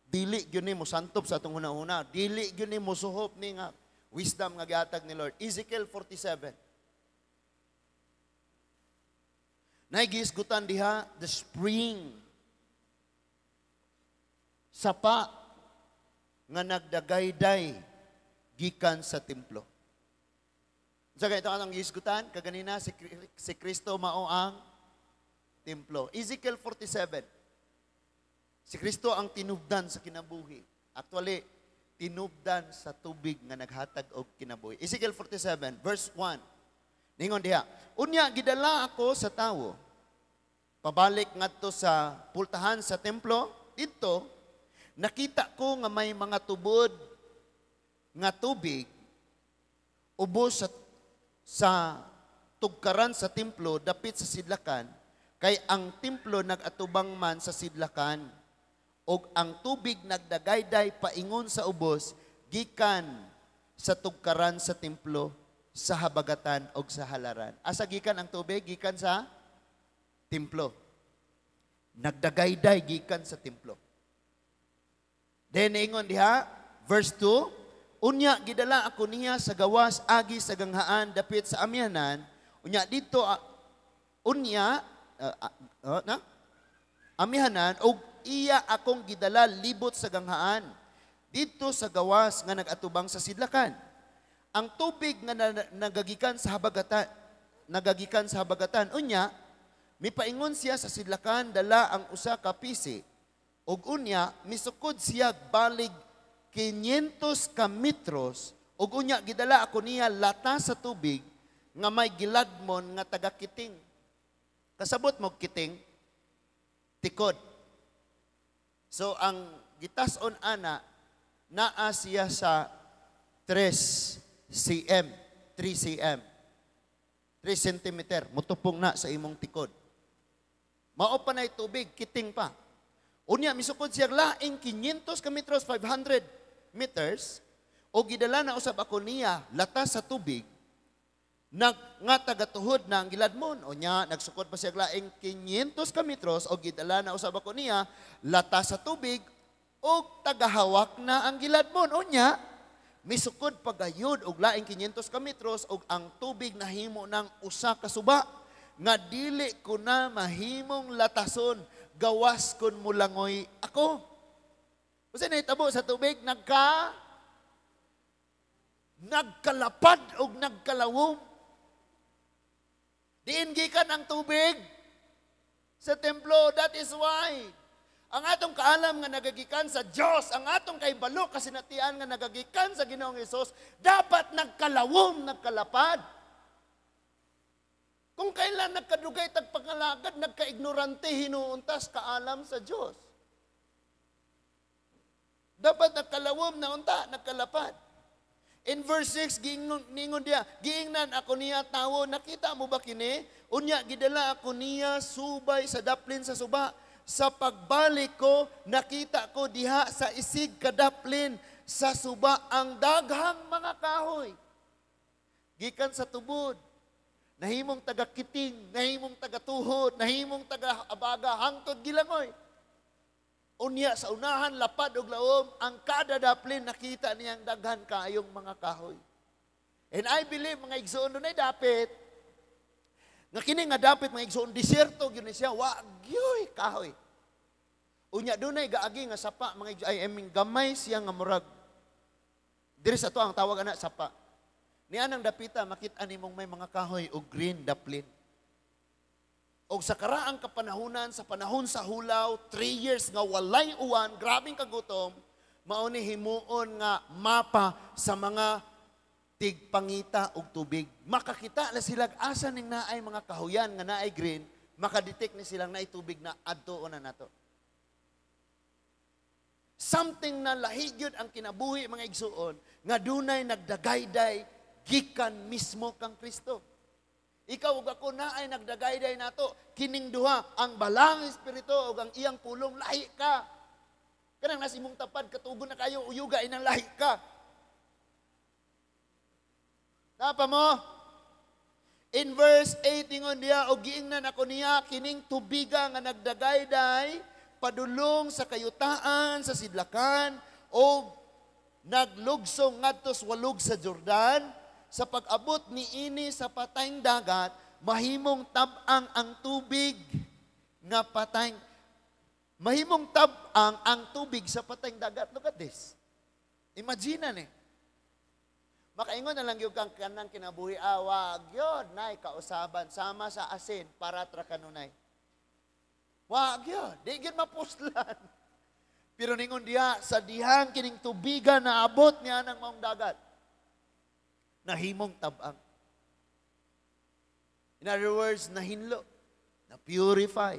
dili gyud ni mosantob sa atong hunahuna, dili gyud ni mosuhop ni nga wisdom nga gihatag ni Lord. Ezekiel 47. Naigisgutan diha the spring. Sapa nga nagdagayday gikan sa templo. Sa ito ang gisgutan kaganina si Kristo mao ang templo. Ezekiel 47. Si Kristo ang tinubdan sa kinabuhi. Actually, tinubdan sa tubig nga naghatag og kinabuhi. Ezekiel 47 verse 1. Ningon diha, unya gidala ako sa tawo pabalik ngadto sa pultahan sa templo. Didto nakita ko nga may mga tubod nga tubig ubos sa tugkaran sa templo dapit sa sidlakan, kay ang templo nagatubang man sa sidlakan, og ang tubig nagdagayday paingon sa ubos gikan sa tugkaran sa templo sa habagatan og sa halaran. Asa gikan ang tubig? Gikan sa templo. Nagdagayday gikan sa templo. Then ingon diha, verse 2, unya gidala ako niya sa gawas agi sa ganghaan dapit sa amyanan. Unya dito unya na amihanan og iya akong gidala libot sa ganghaan dito sa gawas nga nagatubang sa sidlakan. Ang tubig nga nagagikan sa habagatan, unya mipaingon siya sa sidlakan dala ang usa ka pisi og unya misukod siya balig 500 ka metros og unya gidala ako niya lata sa tubig nga may giladmon nga taga kiting. Kasabot mo kiting, tikod. So ang gitas-on ana naa siya sa 3 cm, 3 cm. 3 cm, mutupong na sa imong tikod. Mao pa na'y tubig, kiting pa. Unya misukod siya laing 500 ka metros, 500 meters, o gidala na usab ako niya lata sa tubig nag nga tagatuhod na ang giladmon. O nya nagsukod pa siya laing 500 ka metros o gidala na usab ako niya lata sa tubig o tagahawak na ang giladmon. O nya misukod pagayod og laing 500 ka metros og ang tubig nahimo ng usa ka suba nga dili ko na mahimong latason gawas kun mulangoy ako. Usa nahitabo sa tubig, nagkalapad og nagkalawom. Diin gikan ang tubig sa templo. That is why ang atong kaalam nga nagagikan sa Dios, ang atong kaibalo kasinatian nga nagagikan sa Ginoong Hesus, dapat nagkalawom, nagkalapad. Kung kailan nagkadugay tagpangalagad, nagkaignorante hinuuntas kaalam sa Dios. Dapat nagkalawom na unta, nagkalapad. In verse 6, giingon diya, giingnan ako niya tawo, nakita mo ba kini? Unya, gidala ako niya subay sa daplin sa suba. Sa pagbalik ko, nakita ko diha sa isig kadaplin sa suba ang daghang mga kahoy. Gikan sa tubod, nahimong taga-kiting, nahimong taga-tuhod, nahimong taga-abaga, hangtod gilangoy. Unya sa unahan, lapad og laom, ang kada daplin nakita niyang daghan kaayong mga kahoy. And I believe, mga igsoon, dunay dapit, nga kini nga dapit, mga igsoon, disyerto gyud ni siya, wa gyoy kahoy. Unya dunay gaagi nga sapa, mga igsoon, ay I mean, gamay siya nga murag, diri sa to ang tawag ana sapa. Niya nang dapita, makita nimong may mga kahoy o green daplin. O sa karaang kapanahunan, sa panahon sa hulaw, 3 years nga walay uwan, grabing kagutom, mao ni himuon nga mapa sa mga tigpangita og tubig. Makakita na sila asa ning naay mga kahuyan nga naay green, makadetect ni silang naay tubig na adto na nato. Something na lahi gyud ang kinabuhi mga igsuon nga dunay nagdagayday gikan mismo kang Kristo. Ikaw ug ako naay nagdagayday nato kining duha, ang balang espiritu ug ang iyang pulong, lahi ka. Kanang nasa imong tapad katugon na kayo uyuga inang lahi ka. Napa mo? In verse 8 ingon diya, og giingnan ako niya kining tubiga nga nagdagayday padulong sa kayutaan sa sidlakan og naglugsong ngadto sa walog sa Jordan. Sa pag-abot ni ini sa patayng dagat, mahimong tab-ang ang tubig nga patayng, mahimong tab-ang ang tubig sa patayng dagat. Look at this. Imagine na ni. Makaingon na lang yung kang kanang kinabuhi, wag yun, nay, kausaban, sama sa asin, para tra kanunay. Wag yun, di yun mapuslan. Pero ningon diya, sa dihang kining tubigan na abot niya ng maong dagat, nahimong tabang. In other words, nahinlo, na-purify.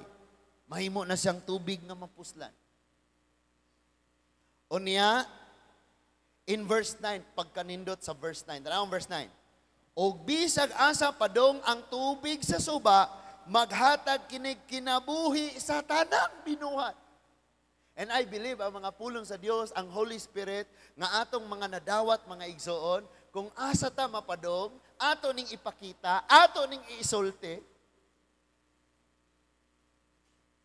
Mahimo na siyang tubig nga mapuslan. O niya, in verse 9, pagkanindot sa verse 9, tanawang verse 9, og bisag asa padong ang tubig sa suba, maghatag kinig kinabuhi sa tanang binuhat. And I believe ang mga pulong sa Dios, ang Holy Spirit, nga atong mga nadawat, mga igsoon, kung asa ta mapadong, ato ning ipakita, ato ning iisulti.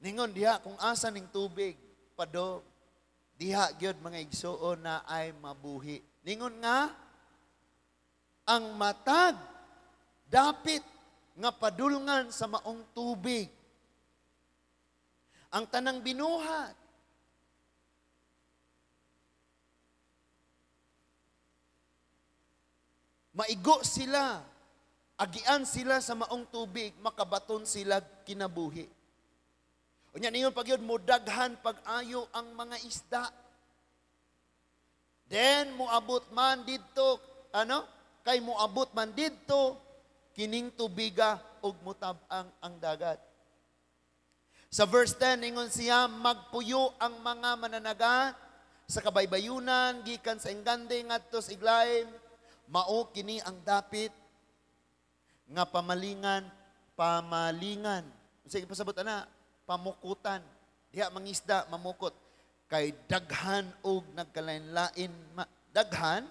Ningon diha, kung asa ning tubig, padong, diha gyud mga igsoon na ay mabuhi. Ningon nga, ang matag dapit nga padulngan sa maong tubig. Ang tanang binuhat, maigo sila, agian sila sa maong tubig, makabaton sila kinabuhi. Unya ningon pag yun, mudaghan pag-ayo ang mga isda. Then muabot man didto, ano? Kay muabot man didto kining tubiga ug mutab-ang ang dagat. Sa verse 10 ingon siya, magpuyo ang mga mananagat sa kabaybayunan gikan sa Engande ngadto sa Iglaim. Mao kini ang dapit nga pamalingan, pamalingan. Sige, pasabot ana, pamukutan. Diha mangisda, mamukot. Kay daghan og nagkalain-lain, daghan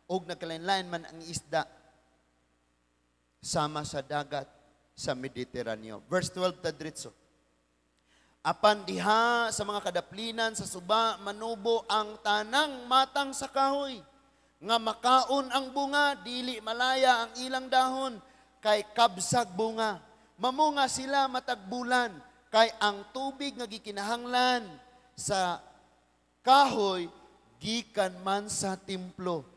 og nagkalain-lain man ang isda sama sa dagat sa Mediteraneo. Verse 12 tadritso. Apan diha sa mga kadaplinan sa suba manubo ang tanang matang sa kahoy nga makaon ang bunga, dili malaya ang ilang dahon, kay kabsag bunga. Mamunga sila matagbulan, kay ang tubig nga gikinahanglan sa kahoy, gikan man sa templo.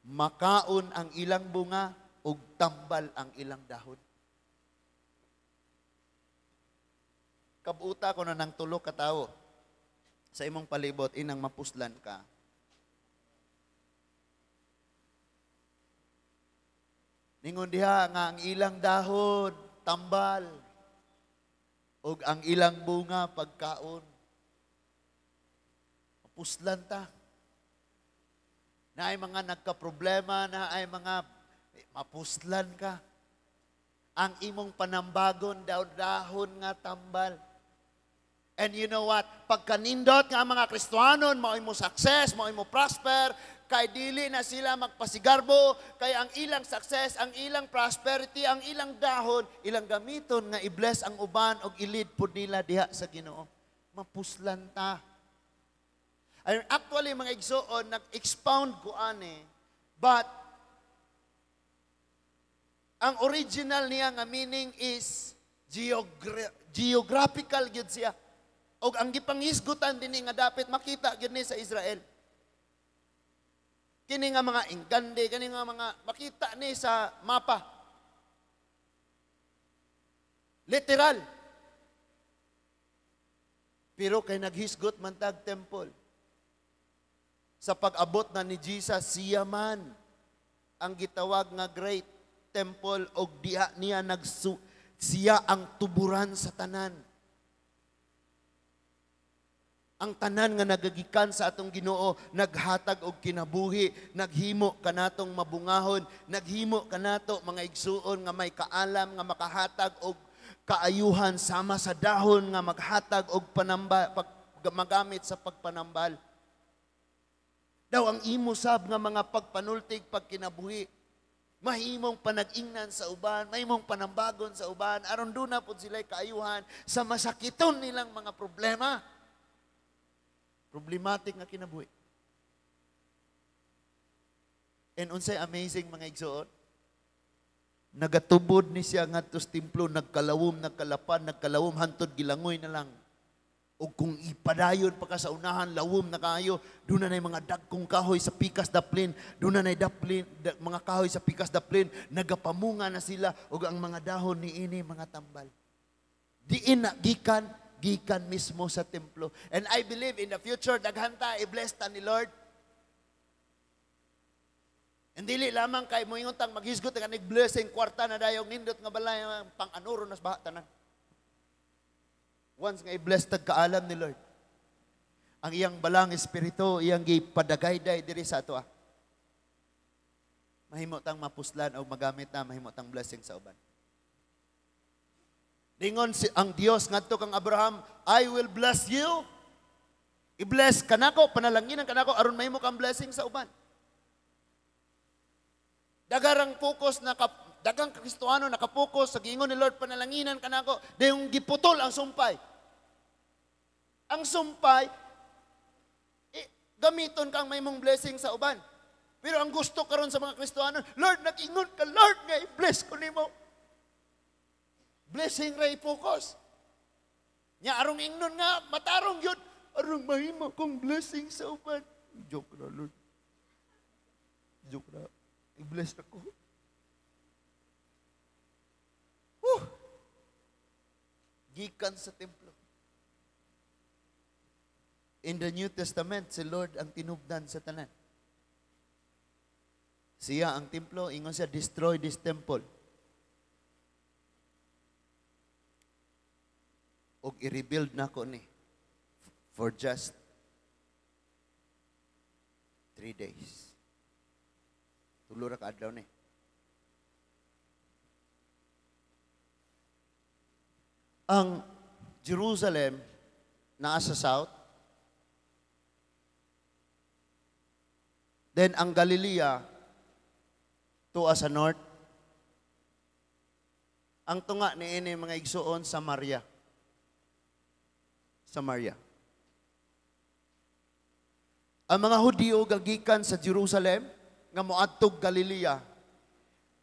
Makaon ang ilang bunga, ug tambal ang ilang dahon. Kabuta ko na ng tulo ka tawo sa imong palibot, inang mapuslan ka. Ningon diha nga ang ilang dahon tambal. Ug ang ilang bunga pagkaon. Mapuslan ta. Naay mga nagkaproblema, naay mga mapuslan ka. Ang imong panambagon daw dahon nga tambal. And you know what? Pagkanindot nga ang mga Kristohanon, mao'y mo success, mao'y mo prosper, kay dili na sila magpasigarbo, kay ang ilang success, ang ilang prosperity, ang ilang dahon, ilang gamiton nga i-bless ang uban og i-lead pud nila diha sa Ginoo. Mapuslan ta. Ay, actually, mga igsoon, nag-expound ko ani, but ang original niya nga meaning is geographical gyud siya. Og ang gipanghisgutan dinhi nga dapit makita gyud ni sa Israel. Kini nga mga Engadi, kini nga mga makita ni sa mapa. Literal. Pero kay naghisgot man tag temple. Sa pag-abot na ni Jesus, siya man ang gitawag nga great temple og diha niya siya ang tuburan sa tanan. Ang tanan nga nagagikan sa atong Ginoo, naghatag og kinabuhi, naghimo kanatong mabungahon, naghimo kanato mga igsuon nga may kaalam nga makahatag og kaayuhan sama sa dahon nga maghatag og panamba, pag, magamit sa pagpanambal. Daw ang imo sab nga mga pagpanultig pagkinabuhi, mahimong panag-ingnan sa uban, mahimong panambagon sa uban, aron duna pud sila'y kaayuhan sa masakiton nilang mga problema. Problematic nga kinabuhi. And unsay amazing, mga igsoon? Nagatubod ni siya ngadto sa templo, nagkalawom, nagkalapan, nagkalawom, hantod gilangoy na lang. O kung ipadayon pa ka sa unahan, lawom na kayo, doon na mga dagkong kahoy sa pikas daplin, doon na daplin, mga kahoy sa pikas daplin, nagapamunga na sila, ug ang mga dahon ni ini mga tambal. Diin na gikan, gikan mismo sa templo. And I believe in the future, daghan ta, i-bless ta ni Lord. And dili lamang kay moingon tang maghisgot ka nig blessing kwarta na dayong nindot nga balay pang-anuro nas baha tanan. Once nga i-bless tag kaalam ni Lord, ang iyang balang espiritu, iyang gipadagayday diri sa ato. Mahimo tang mapuslan o magamit na mahimo tang blessing sa uban. Dingon si ang Dios ngadto kang Abraham, "I will bless you." I-bless kanako, panalanginan kanako aron mahimo kang blessing sa uban. Dagarang focus na dagang Kristohano nakapokus sa giingon ni Lord, "Panalanginan kanako," dayong giputol ang sumpay. Ang sumpay, gamiton kang mahimong blessing sa uban. Pero ang gusto karon sa mga Kristohano, "Lord, nag-ingon ka, Lord, nga i-bless ko nimo." Blessing ra i-focus. Nya arong ingnon nga matarong yun, arong mahimo kong blessing sa uban. Joke ra, Lord. Joke ra. I-bless ako. Whew! Gikan sa templo. In the New Testament, si Lord ang tinubdan sa tanan. Siya ang templo, ingon siya, "Destroy this temple. Og i-rebuild nako ni for just 3 days." Tulo ra ka adlaw ni. Ang Jerusalem naa sa south. Then ang Galilea tuwa sa north. Ang tunga ni ini, mga igsuon, Samaria. Samaria. Ang mga Hudiyo gagikan sa Jerusalem nga moadtog Galilea,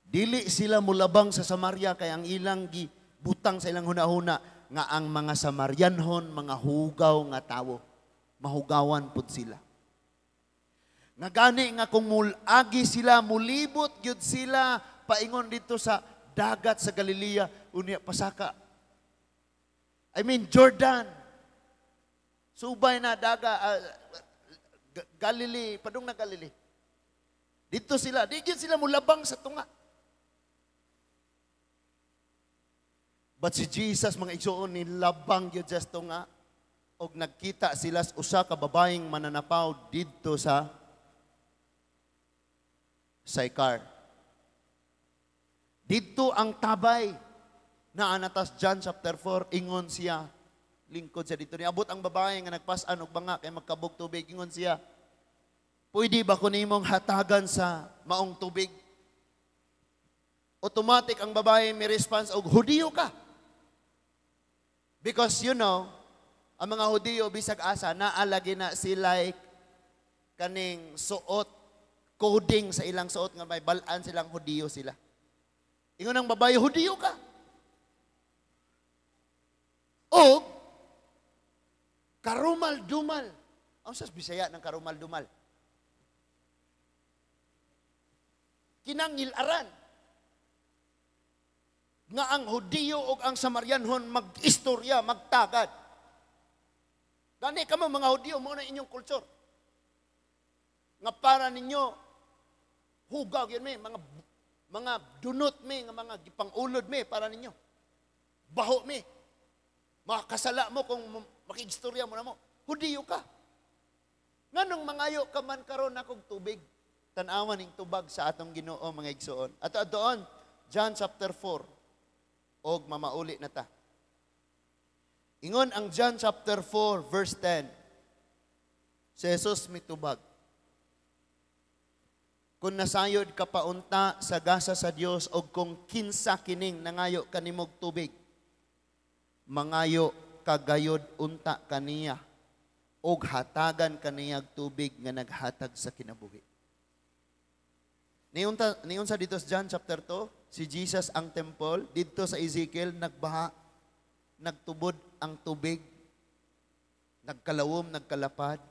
dili sila mulabang sa Samaria kay ang ilang gibutang sa ilang hunahuna nga ang mga Samarianhon mga hugaw nga tawo. Mahugawan pud sila. Nga gani nga kung mulagi sila, mulibot gyud sila paingon dito sa dagat sa Galilea, unya pasaka. I mean Jordan. Subay na daga Galilee, padung na Galilee. Dito sila, di gyud sila mulabang sa tunga. But si Jesus, mga igsuon, nilabang gyud sa nga og nagkita sila sa usa ka babayeng mananapaw didto sa Sychar. Didto ang tabay na anatas John chapter 4, ingon siya, lingkod siya dito. Niabot ang babae nga nagpasan og banga kay magkabog tubig, ingon siya, "Pwede ba ko nimong hatagan sa maong tubig?" Automatic ang babae may response og, "Hudiyo ka." Because ang mga Hudiyo bisag asa naalagi na sila kaning suot, coding sa ilang suot nga may balaan silang Hudiyo sila. Ingon ang babae, "Hudiyo ka. O karumal-dumal." Ang sa Bisaya ng karumal-dumal? Kinangilaran nga ang Hudiyo o ang Samarianhon mag-istorya, magtagad. Gani kamo mga Hudiyo, mo na inyong culture. Nga para ninyo, hugaw yun may, mga dunot may, nga mga gipangulod may para ninyo. Baho may. Makasala mo kung makigstorya mo na mo. Hudiyo ka. Nganong mangayo ka man karon akong tubig? Tan-awan ning tubag sa atong Ginoo, mga igsoon. Ato doon, John chapter 4, og mamauli na ta. Ingon ang John chapter 4 verse 10. Si Jesus mitubag. "Kung nasayod ka paunta sa gasa sa Dios og kung kinsa kining nangayo kanimog tubig, mangayo kagayod unta kaniya og hatagan kaniyag tubig nga naghatag sa kinabuhi." Niyon sa dito sa John chapter 2, si Jesus ang temple, didto sa Ezekiel nagbaha, nagtubod ang tubig, nagkalawom, nagkalapad.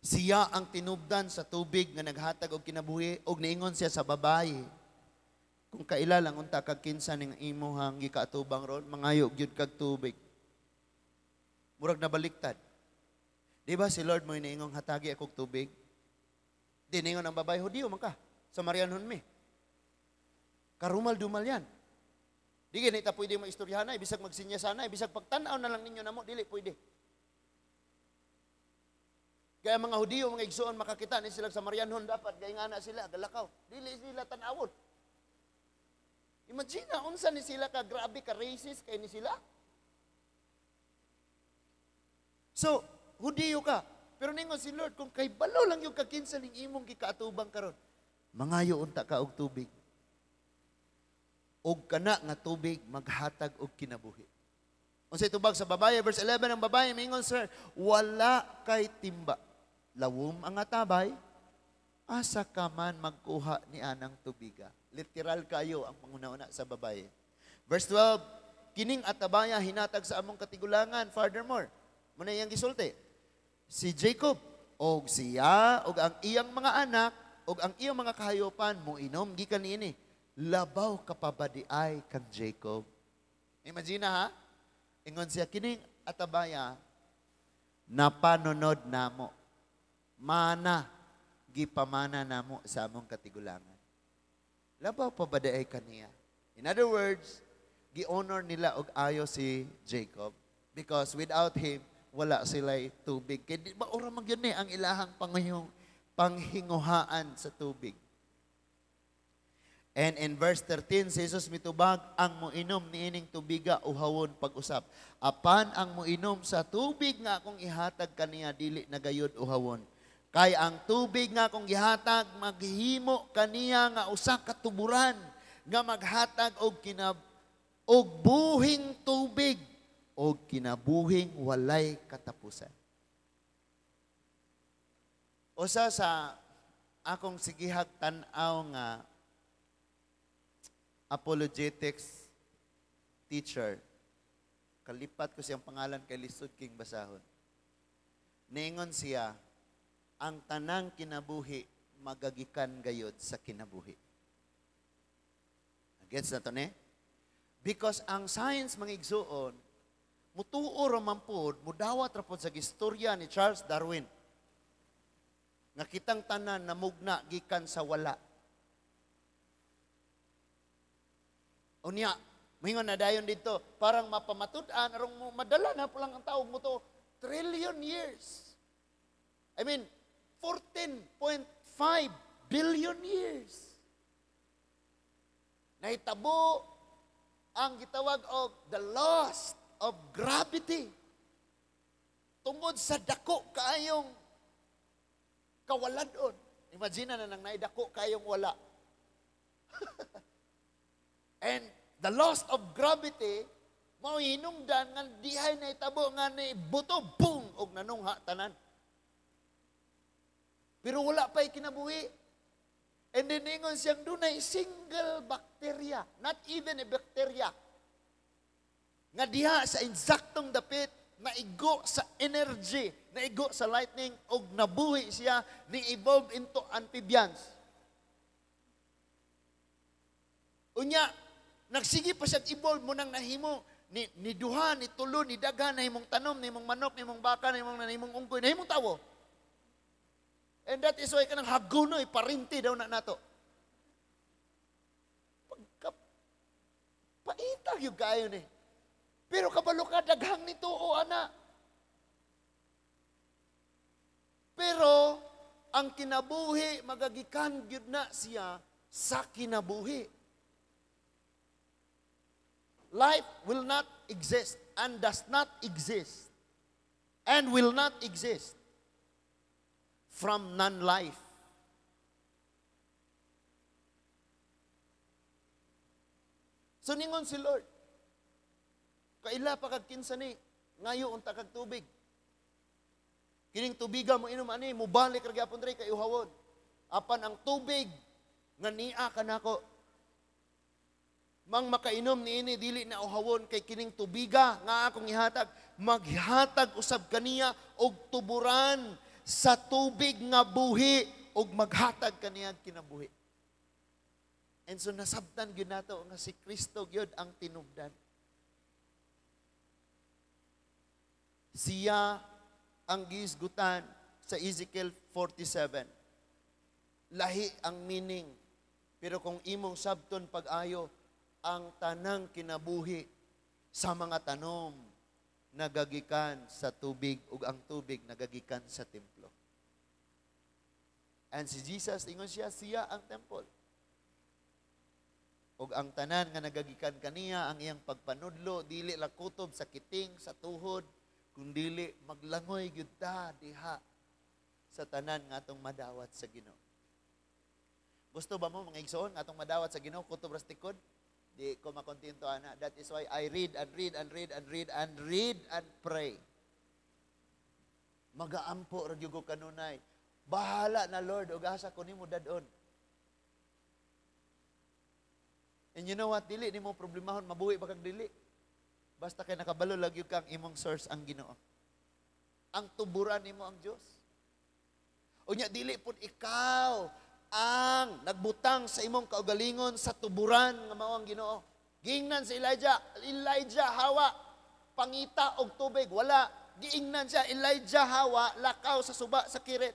Siya ang tinubdan sa tubig nga naghatag og kinabuhi og niingon siya sa babaye, "Kung kaila lang unta kag kinsa ning imuhang gikaatubang ron, mangayo gyud kag tubig." Murag nabaliktad. Di ba si Lord mo niingong, "Hatagi akong tubig"? Di niingon ang babae, "Hudiyo man ka, Samarianhon mi. Karumal-dumal yan. Di ganita pwede mo istoryahan na, bisag magsinya sana, bisag pagtanaw na lang ninyo namo, dili pwede." Kaya mga Hudiyo, mga igsoon, makakita ni sila sa Marianhon, dapat gay nga na sila, galakaw. Dili sila tanawon. Imagine na, unsa ni sila ka grabe ka racist kay ni sila. So, Hudiyo ka. Pero ningon si Lord, kung kay balo lang yung kakinsa ning imong gikaatubang karon, mangayo unta ka og tubig. Og kana nga tubig maghatag og kinabuhi. Unsay tubag sa babaye? Verse 11, ang babaye mingon, "Sir, wala kay timba. Lawom ang atabay, asa ka man magkuha ni anang tubiga?" Literal kayo ang panguna-una sa babaye. Verse 12, kining atabaya hinatag sa among katigulangan. Furthermore, muna iyang gisulti. Si Jacob, og siya, og ang iyang mga anak, og ang iyang mga kahayopan, moinom gikan niini. Labaw kapabadiay kang Jacob. Imagine ha? Ingon siya, kining atabaya, napanunod namo. Mana, gipamana namo sa among katigulangan. Labaw pa ba daay kaniya? In other words, gi-honor nila og ayo si Jacob because without him, wala sila'y tubig. Kaya di ba ora man gyud ni ang ilahang panghinguhaan sa tubig. And in verse 13, si Jesus mitubag, ang moinom niining tubiga uhawon pag-usap. Apan ang moinom sa tubig nga akong ihatag kaniya dili na gayod uhawon. Kay ang tubig nga akong gihatag maghimo kaniya nga usa ka tuburan nga maghatag og og buhing tubig og kinabuhing walay katapusan. Usa sa akong sigihag tan-aw nga apologetics teacher, kalipat ko siyang pangalan kay lisod king basahon. Niingon siya, ang tanang kinabuhi magagikan gayod sa kinabuhi. Gets na to ne? Because ang science, mga igsuon, mutuo ra man pod, mudawat ra pod sa istorya ni Charles Darwin. Nga kitang tanan namugna gikan sa wala. Unya, moingon na dayon dito, parang mapamatud-an arong madala na po lang ang tao mo to trillion years. I mean, 14.5 billion years. Nahitabo ang gitawag og the loss of gravity. Tungod sa dako kaayong kawaladon. Imagine na nang naidako kaayong wala. And the loss of gravity, mao hinungdan nga dihay nahitabo nga ni buto, boom, og nanungha tanan. Pero wala pa'y kinabuhi. And then ingon siyang dunay single bacteria, not even a bacteria, nga diha sa insaktong dapit, naigo sa energy, naigo sa lightning, og nabuhi siya, ni-evolve into amphibians. Unya, nagsige pa siya evolve mo nang nahimo, ni duha, ni tulo, ni daghan, nahimong tanom, nahimong manok, nahimong baka, nahimong unggoy, nahimong tawo. And that is why kanang hagunoy, parinti daw na nato. Pagka, paitag yung kayo ni. Pero kabalo ka, daghang nito o ana. Pero, ang kinabuhi, magagikan gyud na siya sa kinabuhi. Life will not exist and does not exist and will not exist from non-life. So ningon si Lord, kaila pa kag kinsa ni, ngayo unta kag tubig. Kining tubiga mo inom ani, mubalik ra gyapon diri kay uhawon. Apan ang tubig nga nia kanako, mang makainom niini dili na uhawon kay kining tubiga nga akong ihatag, maghatag usab kaniya og tuburan sa tubig nga buhi og maghatag kaniya kinabuhi. And so nasabtan gyud nato nga si Kristo gyud ang tinubdan. Siya ang gihisgutan sa Ezekiel 47. Lahi ang meaning, pero kung imong sabton pag-ayo, ang tanang kinabuhi sa mga tanom nagagikan sa tubig ug ang tubig nagagikan sa templo. And si Jesus, ingon siya, siya ang temple. Ug ang tanan nga nagagikan kaniya, ang iyang pagpanudlo, dili lang kutob sa kiting, sa tuhod, kundili maglangoy gyud ta diha sa tanan nga atong madawat sa Ginoo. Gusto ba mo mga igsoon nga atong madawat sa Ginoo kutob ra sa tikod? Di ko makontento ana. That is why I read and read and read and read and read and pray. Magaampo ra gyud ko kanunay. Bahala na Lord og asa ko nimo dad-on. And you know what? Dili nimo problemahon mabuhi ba kag dili. Basta kay nakabalo lagi kang imong source ang Ginoo. Ang tuburan nimo ang Dios. Unya dili pud ikaw ang nagbutang sa imong kaugalingon sa tuburan nga mao ang Ginoo. Giingnan si Elijah, Elijah hawa, pangita og tubig, wala. Giingnan siya, Elijah hawa, lakaw sa suba sa Kirit.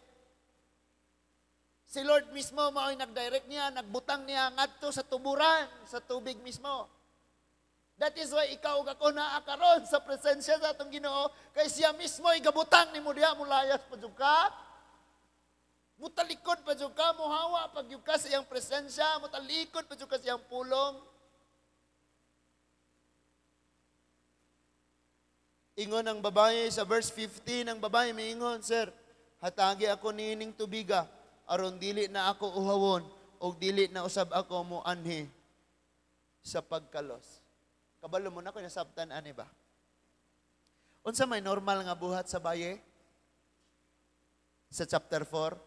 Si Lord mismo mao'y nagdirect niya, nagbutang niya ngadto sa tuburan, sa tubig mismo. That is why ikaw ug ako naa karon sa presensya sa atong Ginoo, kay siya mismo igabutang nimo diha, mulayas pa jud ka. Mutalikod pa jud ka, muhawa pa jud ka sa iyang presensya, mutalikod pa jud ka sa iyang pulong. Ingon ang babae sa verse 15, ang babae miingon, "Sir, hatagi ako niining tubiga aron dili na ako uhawon og dili na usab ako moanhi sa pagkalos." Kabalo mo na ko nasabtan ani ba? Unsa may normal nga buhat sa baye? Sa chapter 4,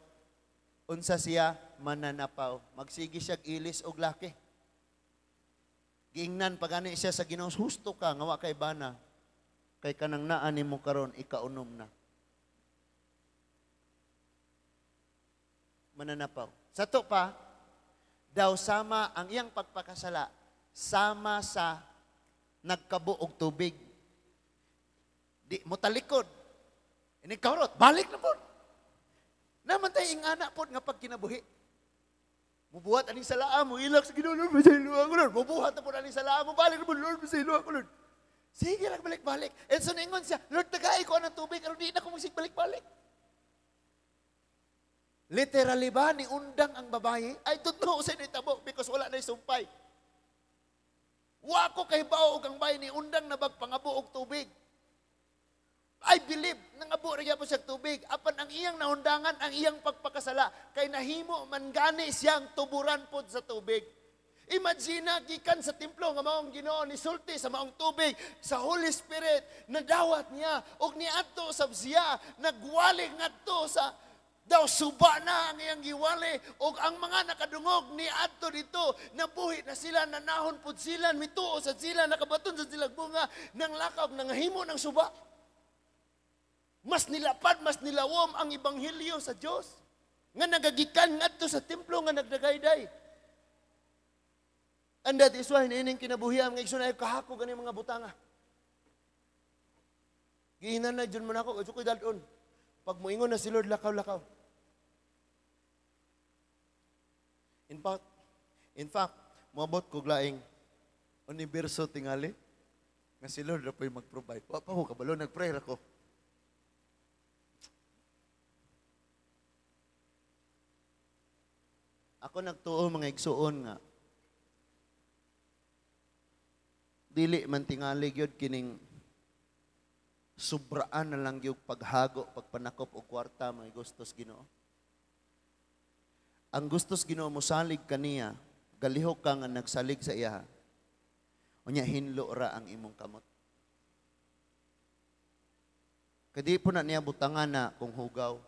unsa siya mananapaw. Magsige siya ilis og laki. Giingnan pa gani siya sa Ginoo, husto ka nga wa kay bana. Kay kanang naa nimo karon ikaunom na. Mananapaw. Sa to pa, daw sama ang iyang pagpakasala, sama sa nagkabo og tubig. Di mo talikod. Ini kaurot, balik na po. Naman tayo ingana po nga pagkinabuhi. Mubuhat aning salaa mo, ilak sa Ginoo, "Lord, pasaylo ako, Lord." Mubuhat na po aning salaa mo, balik mo, "Lord, pasaylo ako, Lord." Sige lang, balik-balik. And so ningon siya, "Lord, tagay ko ng tubig, aron di na ko magsig balik-balik." Literally ba, ni undang ang babae? I don't know sa nitabo because wala na sumpay. Wa ko kay bao og ang babae ni undang na bag pangabo og tubig. I believe, nangabo ra gyapon siya tubig. Apan ang iyang naundangan, ang iyang pagpakasala, kay nahimo man gani siyang tuburan pod sa tubig. Imagine na, gikan sa templo nga maong Ginoo ni sulti sa maong tubig sa Holy Spirit, nadawat niya og niadto sab siya, nagwali ngadto sa daw suba na ang iyang giwali og ang mga nakadungog niadto dito, nabuhi na sila, nanahon pud sila, mituo sa sila, nakabaton sa sila bunga nang lakaw nangahimo ng suba. Mas nilapad, mas nilawom ang ebanghelyo sa Dios nga nagagikan ngadto sa templo nga nagdagayday. And that is why niining kinabuhi ang igsoon ay kahako gani mga butanga. Gihinan na dyan mo na ako, gusto ko'y dalon. Pag moingon na si Lord, lakaw-lakaw. In fact, moabot ko laing universo tingali nga si Lord na po'y mag-provide. Wa pa ko kabalo, nag-pray ako. Ako nagtuo mga igsuon nga dili man tingali gyud kining sobraan na lang gyud paghago, pagpanakop og kwarta mga gustos Ginoo. Ang gustos Ginoo mosalig kaniya, galihok ka nga nagsalig sa iya. Unya hinlo ra ang imong kamot. Kadi po na niya butangan na kung hugaw.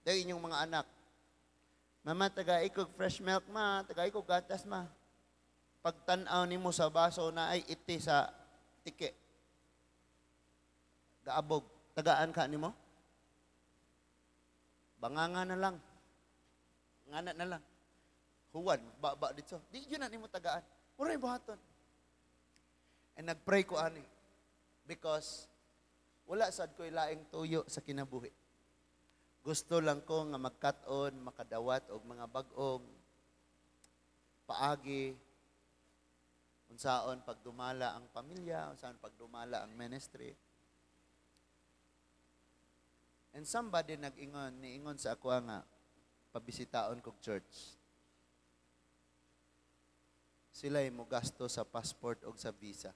Dahil inyong mga anak, "Mama, taga ikog fresh milk, ma, taga ikog gatas, ma." Pagtan-aw nimo sa baso na ay iti sa tiki. Gaabog, tagaan ka nimo? Banganga na lang. Ngana na lang. Huwan, ba dito. Di yun na nimo tagaan. Mura yung buhaton. And nagpray ko ani. Because wala sad ko'y laing tuyo sa kinabuhi. Gusto lang ko nga magkat-on, makadawat og mga bag-ong paagi, unsaon pagdumala ang pamilya, unsaon pagdumala ang ministry. And somebody nag-ingon, niingon sa ako nga pabisitaon kog church. Sila mo gasto sa passport og sa visa.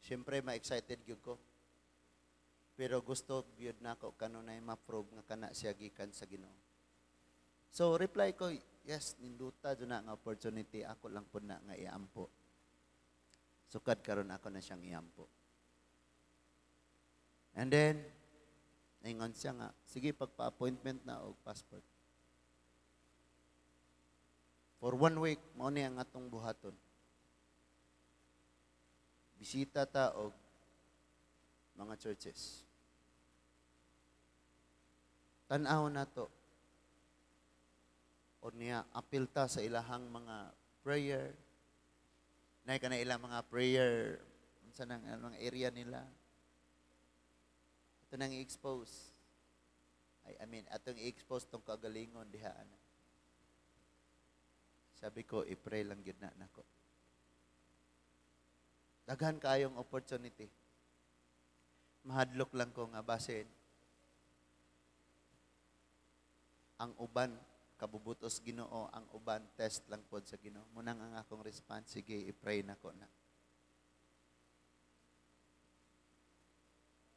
Siyempre, ma-excited gyud ko. Pero gusto gyud nako kanunay ma-prove nga kana siya gikan sa Ginoo. So reply ko, "Yes, ninduta jud na nga opportunity, ako lang pud na nga iampo." Sukad karon ako na siyang iampo. And then, ingon siya nga, "Sige, pagpa-appointment na og passport." For 1 week, mao ni ang atong buhaton. Bisita ta og mga churches. Tan-aw nato. O niya, apil ta sa ilahang mga prayer. Nay ka na ilang mga prayer, unsa nang mga area nila. Ato nang i-expose. I mean, atong i-expose tong kagalingon diha ana. Sabi ko, i-pray lang gyud na nako. Daghan kayong opportunity. Mahadlok lang ko nga basin ang uban kabubutos Ginoo, ang uban test lang pod sa Ginoo. Munang ang akong response, "Sige, i-pray nako na."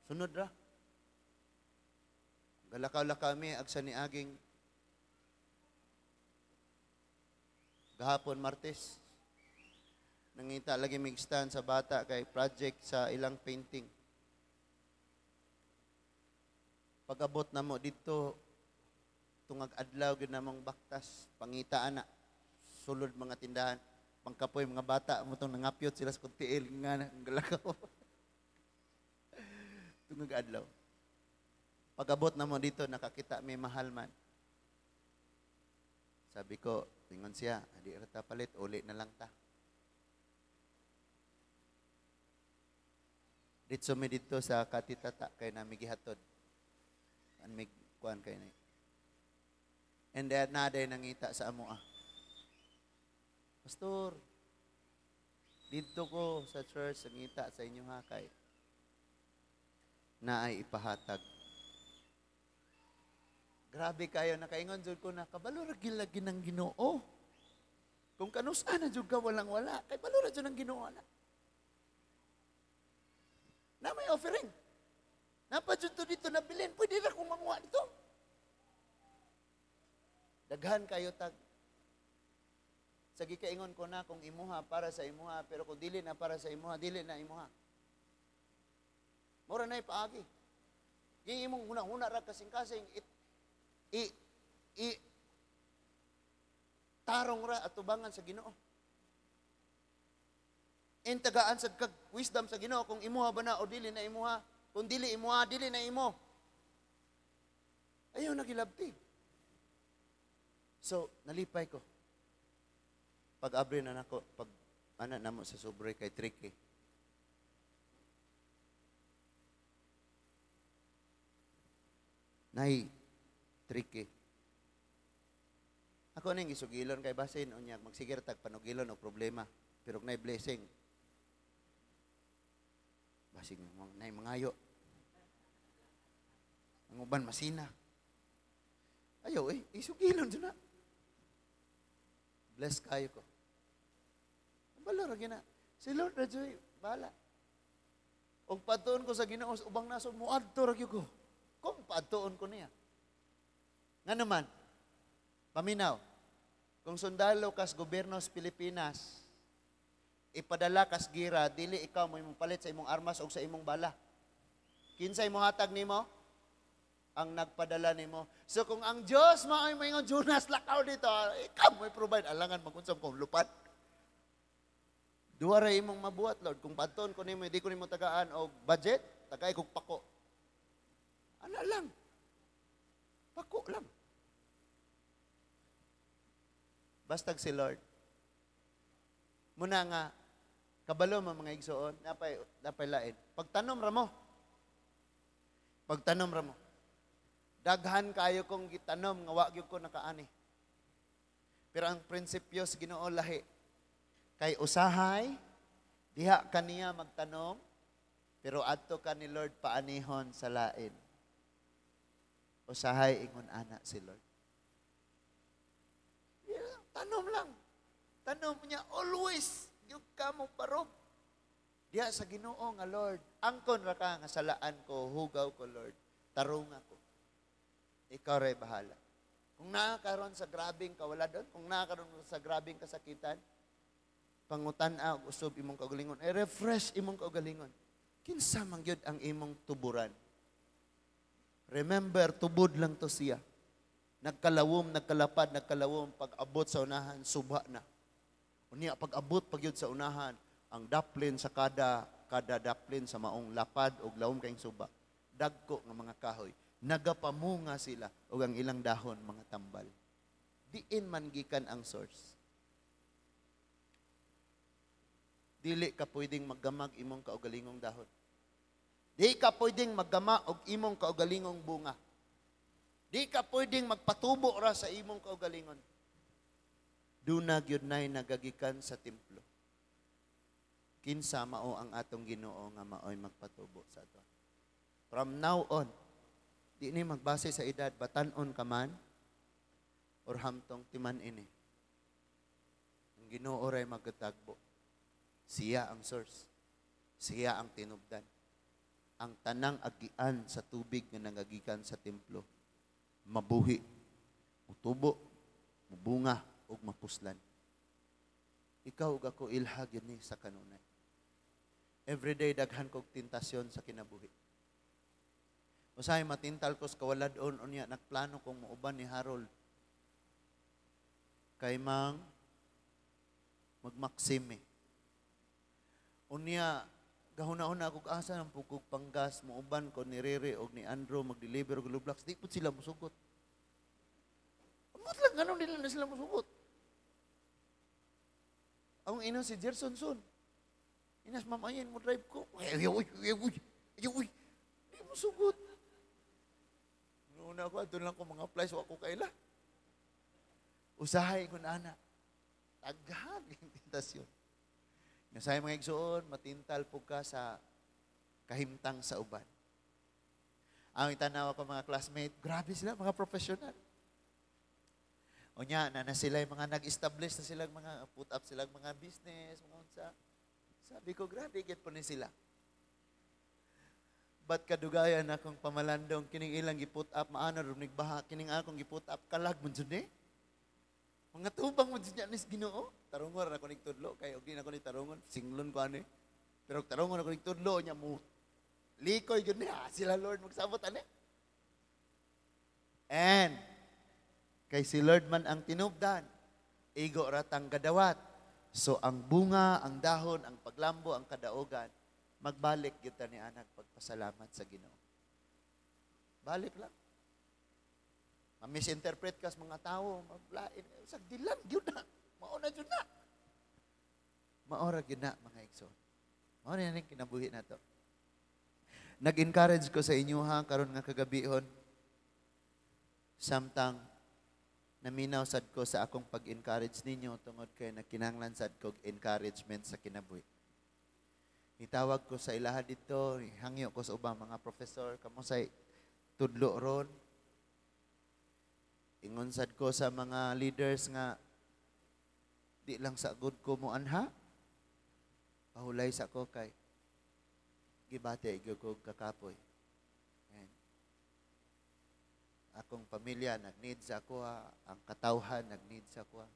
Sunod ra. Galakaw-lakaw mi ag sa niaging gahapon Martes. Nangita lagi mig stand sa bata kay project sa ilang painting. Pag-abot na mo dito, tungag adlaw gyud namong baktas, pangita ana, sulod mga tindahan, pangkapoy mga bata mo tong nangapyot sila sa tiil nga galakaw. Tungag adlaw. Pag-abot na mo dito, nakakita may mahal man. Sabi ko, tingon siya, di ra ta palit, uli na lang ta. Dito mi dito sa Katitata kay nami gihatod. An mig kuan kay ni. And then, naday nangita sa amo ah. "Pastor, didto ko sa church, nangita sa inyo ha, kay naay ipahatag." Grabe kayo, nakaingon jud ko na, kabalo ra gilagi ng Ginoo. Kung kanusa na jud ka walang wala, kay balo ra jud ng Ginoo na. Na may offering. Napa jud to dito nabilin, pwede ra kong manguha dito. Daghan kayo tag. Sa gikaingon ko na kung imuha para sa imuha, pero kung dili na para sa imuha, dili na imuha. Mura na ipaagi. Ging imong huna-huna ra kasing-kasing it, i i tarong ra atubangan sa Ginoo. Intagaan sa kag wisdom sa Ginoo kung imuha ba na o dili na imuha. Kung dili imuha, dili na imo. Ayaw nagilabti. So, nalipay ko. Pag abri na nako, pag ana namo sa sobre kay tricky. Nay tricky. Ako ning gisugilon kay basin unya magsigir tag panugilon og problema, pero nay blessing. Basig nay mangayo. Ang uban masina. Ayaw eh, isugilon jud na. Bless kayo ko. Balo ra gina. Si Lord ra joy bala. Og padtuon ko sa Ginoo sa ubang nasod, moadto ra gyud ko. Kung padtuon ko niya. Nga naman, paminaw, kung sundalo kas gobyerno sa Pilipinas, ipadala kas gira, dili ikaw mo imong palit sa imong armas o sa imong bala. Kinsay mo hatag nimo? Ang nagpadala nimo. So kung ang Diyos mao'y moingon, "Jonas, lakaw dito," ikaw mo provide alangan magunsam kong lupad. Duha ra imong mabuhat, Lord. Kung padtuon ko nimo, hindi ko nimo tagaan og budget, tagay kog pako. Ana lang. Pako lang. Bastag si Lord. Muna nga, kabalo mo mga igsoon, napay lain. Pagtanom ra mo. Pagtanom ra mo. Daghan kayo kong gitanom nga wa gyud ko nakaani. Pero ang prinsipyo sa Ginoo lahi. Kay usahay, diha kaniya magtanom, pero adto ka ni Lord paanihon sa lain. Usahay ingon ana si Lord. Yeah, tanom lang. Tanom niya always gyud ka mo barog. Diha sa Ginoo nga Lord, angkon ra ka nga salaan ko, hugaw ko Lord, tarunga ko. Ikaw ray bahala. Kung naa karon sa grabeng kawaladon, kung naa karon sa grabeng kasakitan, pangutan-a og usab imong kaugalingon, e refresh imong kaugalingon. Kinsa man gyud ang imong tuburan? Remember, tubod lang to siya. Nagkalawom, nagkalapad, nagkalawom, pag abot sa unahan, suba na. Unya, pag abot pag yun sa unahan, ang daplin sa kada daplin sa maong lapad og lawom kayong suba. Dagko nga mga kahoy. Nagapamunga sila og ang ilang dahon mga tambal. Diin man gikan ang source. Dili ka pwedeng maggamag imong kaugalingong dahon. Di ka pwedeng maggama og imong kaugalingong bunga. Di ka pwedeng magpatubo ra sa imong kaugalingon. Duna gyud nay nagagikan sa templo. Kinsa mao ang atong Ginoo nga maoy magpatubo sa ato. From now on, di ni magbase sa edad, batan-on ka man or hamtong timan ini. Ang Ginoo ray magkatagbo. Siya ang source. Siya ang tinubdan. Ang tanang agian sa tubig nga nangagikan sa templo, mabuhi, mutubo, mubunga, ug mapuslan. Ikaw ug ako ilha gyud ni sa kanunay. Everyday daghan kog tentasyon sa kinabuhi. Usahay matintal ko sa kawaladon unya nagplano kong muuban ni Harold kay mang magmaksime. Unya gahuna-huna kog asa ng pugog panggas, muuban ko ni Rere og ni Andrew mag-deliver og Lublax, di pud sila musugot. Amot lang ganun nila na sila musugot. Ang ina si Gerson Son. Inas mamayin mo drive ko. Ay, ay, ay, ay, ay, ay, di mo sugot. Noon ako, doon lang ko mga applies, wa ko kaila. Usahay kung ana. Daghan yung tentasyon. Usahay, mga igsoon, matintal po ka sa kahimtang sa uban. Ang itanaw ko mga classmate, grabe sila, mga professional. Unya, na sila yung mga nag-establish na silang mga, put up silang mga business, mga unsa. Sabi ko, grabe, get po ni sila. But kadugayan akong pamalandong, kining ilang gi-put up, maano rin baha, kining akong gi-put up, kalag mo dyan eh. Mga tubang mo dyan nis Ginoo. Tarungon ako nig tudlo, kay og di na ko ni tarungon, singlon ko ani. Pero tarungon ako nig tudlo nya mo. Likoy gyud niya sila, Lord, magsabot ani. And kay si Lord man ang tinubdan, igo ratang gadawat. So ang bunga, ang dahon, ang paglambo, ang kadaogan, magbalik gyud ta ni anak pagpasalamat sa Ginoo. Balik lang. Ma-misinterpret kas mga tao, maglain, sagdilan gyud na. Mao na jud na. Maora gyud na, mga igsoon. Mao na ning kinabuhi nato. Nag-encourage ko sa inyo ha karon nga kagabihon. Samtang naminaw sad ko sa akong pag-encourage ninyo tungod kay nagkinahanglan sad ko encouragement sa kinabuhi. Itawag ko sa ilaha dito, hangyo ko sa ubang mga professor, kamo say tudlo ron. Ingon sad ko sa mga leaders nga di lang sa good ko mo anha. Pahulay sa ko kay gibati gyud ko kakapoy. And akong pamilya nag-need sa ako, ang katawhan nag-need sa ako.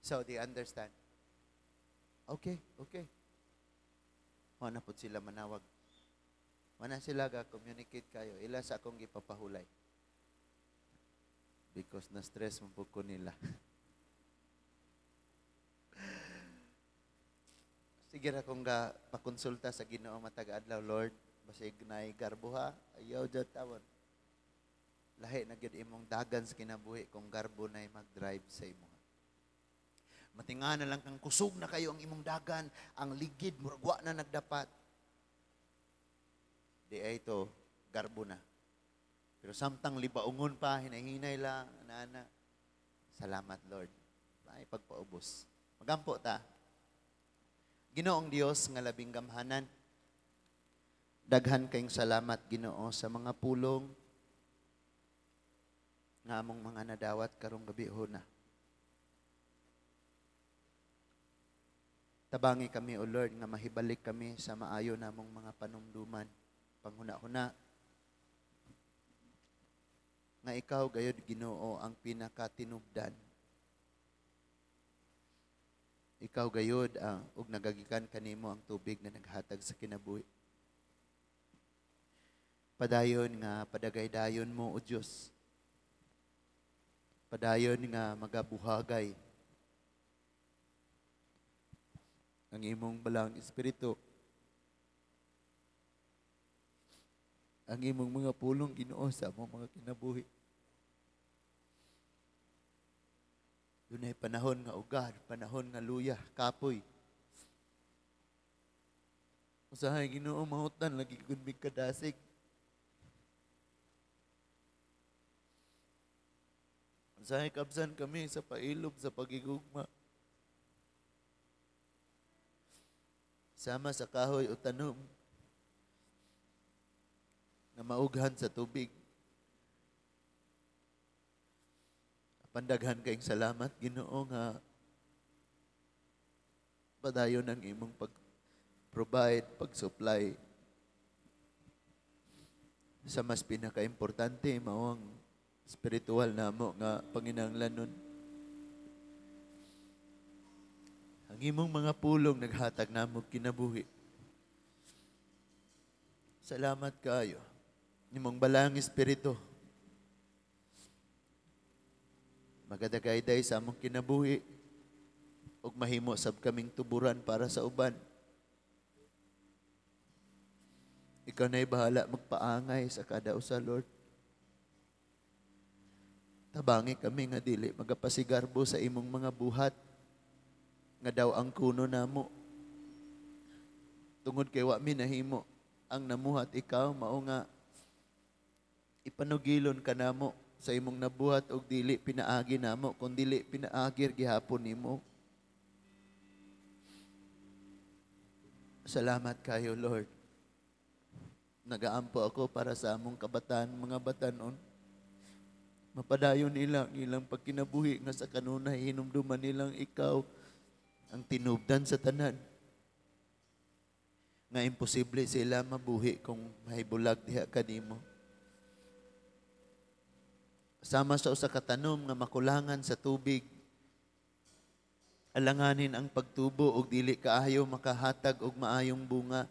So they understand. Okay. Wala na po sila manawag. Wala sila ga-communicate kayo. Ila sa akong gipapahulay. Because na-stress mo po ko nila. Sige ra kong ga pakonsulta sa Ginoo matag adlaw, Lord, basig naay garbo ha, ayaw jud tawon. Lahi na gyud imong dagan sa kinabuhi kung garbo na'y mag-drive sa imo. Matinga na lang kang kusog na kayo ang imong dagan, ang ligid murag wa na nagdapat. Di ay ito, garbo na. Pero samtang libaungon pa, hinay-hinay lang, ana-ana. Salamat, Lord. Ay, pagpaubos. Magampo ta. Ginoong Dios nga labing gamhanan, daghan kayong salamat, Ginoo, sa mga pulong nga among mga nadawat karong gabi na. Tabangi kami, O Lord, nga mahibalik kami sa maayo namong mga panumduman, panghuna-huna, nga ikaw gayod, Ginoo, ang pinakatinubdan. Ikaw gayod og nagagikan kanimo ang tubig na naghatag sa kinabuhi. Padayon nga padagaydayon mo, O Dios. Padayon nga magabuhagay ang imong balang espiritu. Ang imong mga pulong, Ginoo, sa among mga kinabuhi. Dunay panahon nga ugar, panahon nga luya, kapoy. Usahay, Ginoo, mahutan lagi gud mig kadasig. Usahay kabsan kami sa pailob sa pagigugma. Sama sa kahoy o tanom na maughan sa tubig. Pandaghan kayong salamat, Ginoo, nga padayon ang imong pag-provide, pag-supply. Sa mas pinaka-importante, mao ang spiritual namo nga panginahanglanon. Ang imong mga pulong naghatag namo kinabuhi. Salamat kayo. Imong balang espiritu magadagayday sa among kinabuhi ug mahimo sab kaming tuburan para sa uban. Ikaw na'y bahala magpaangay sa kada usa, Lord. Tabangi kami nga dili magapasigarbo sa imong mga buhat nga daw ang kuno namo. Tungod kay wa mi nahimo ang namuhat ikaw, mao nga ipanugilon ka namo Sa imong nabuhat og dili pinaagi namo kun dili pinaagi gihapon nimo. Salamat kayo, Lord. Nagaampo ako para sa among kabataan, mga batanon. Mapadayon nila ang ilang pagkinabuhi nga sa kanunay hinumduman nilang ikaw ang tinubdan sa tanan. Nga imposible sila mabuhi kung mahibulag diha kanimo. Sama sa usa ka tanom nga makulangan sa tubig, alanganin ang pagtubo og dili kaayo makahatag og maayong bunga.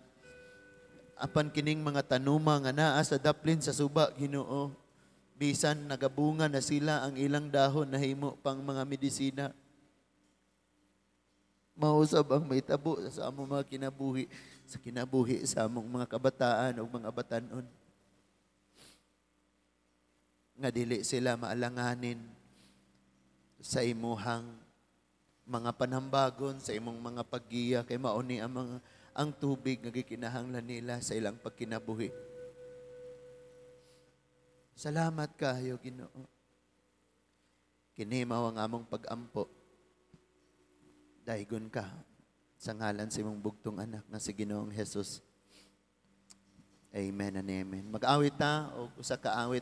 Apan kining mga tanuma nga naa sa daplin sa suba, Ginoo, bisan nagabunga na sila, ang ilang dahon nahimo pang mga medisina. Mausab ang mahitabo sa among mga kinabuhi, sa kinabuhi sa among mga kabataan o mga batanon. Nga dili sila maalanganin sa imuhang mga panambagon, sa imong mga paggiya, kay mauni ang tubig nga gikinahanglan nila sa ilang pagkinabuhi. Salamat kayo, Ginoo. Kini mao ang among pag-ampo. Daygon ka sa ngalan sa imong bugtong anak nga si Ginoong Jesus. Amen and amen. Mag-awit ta og usa ka awit.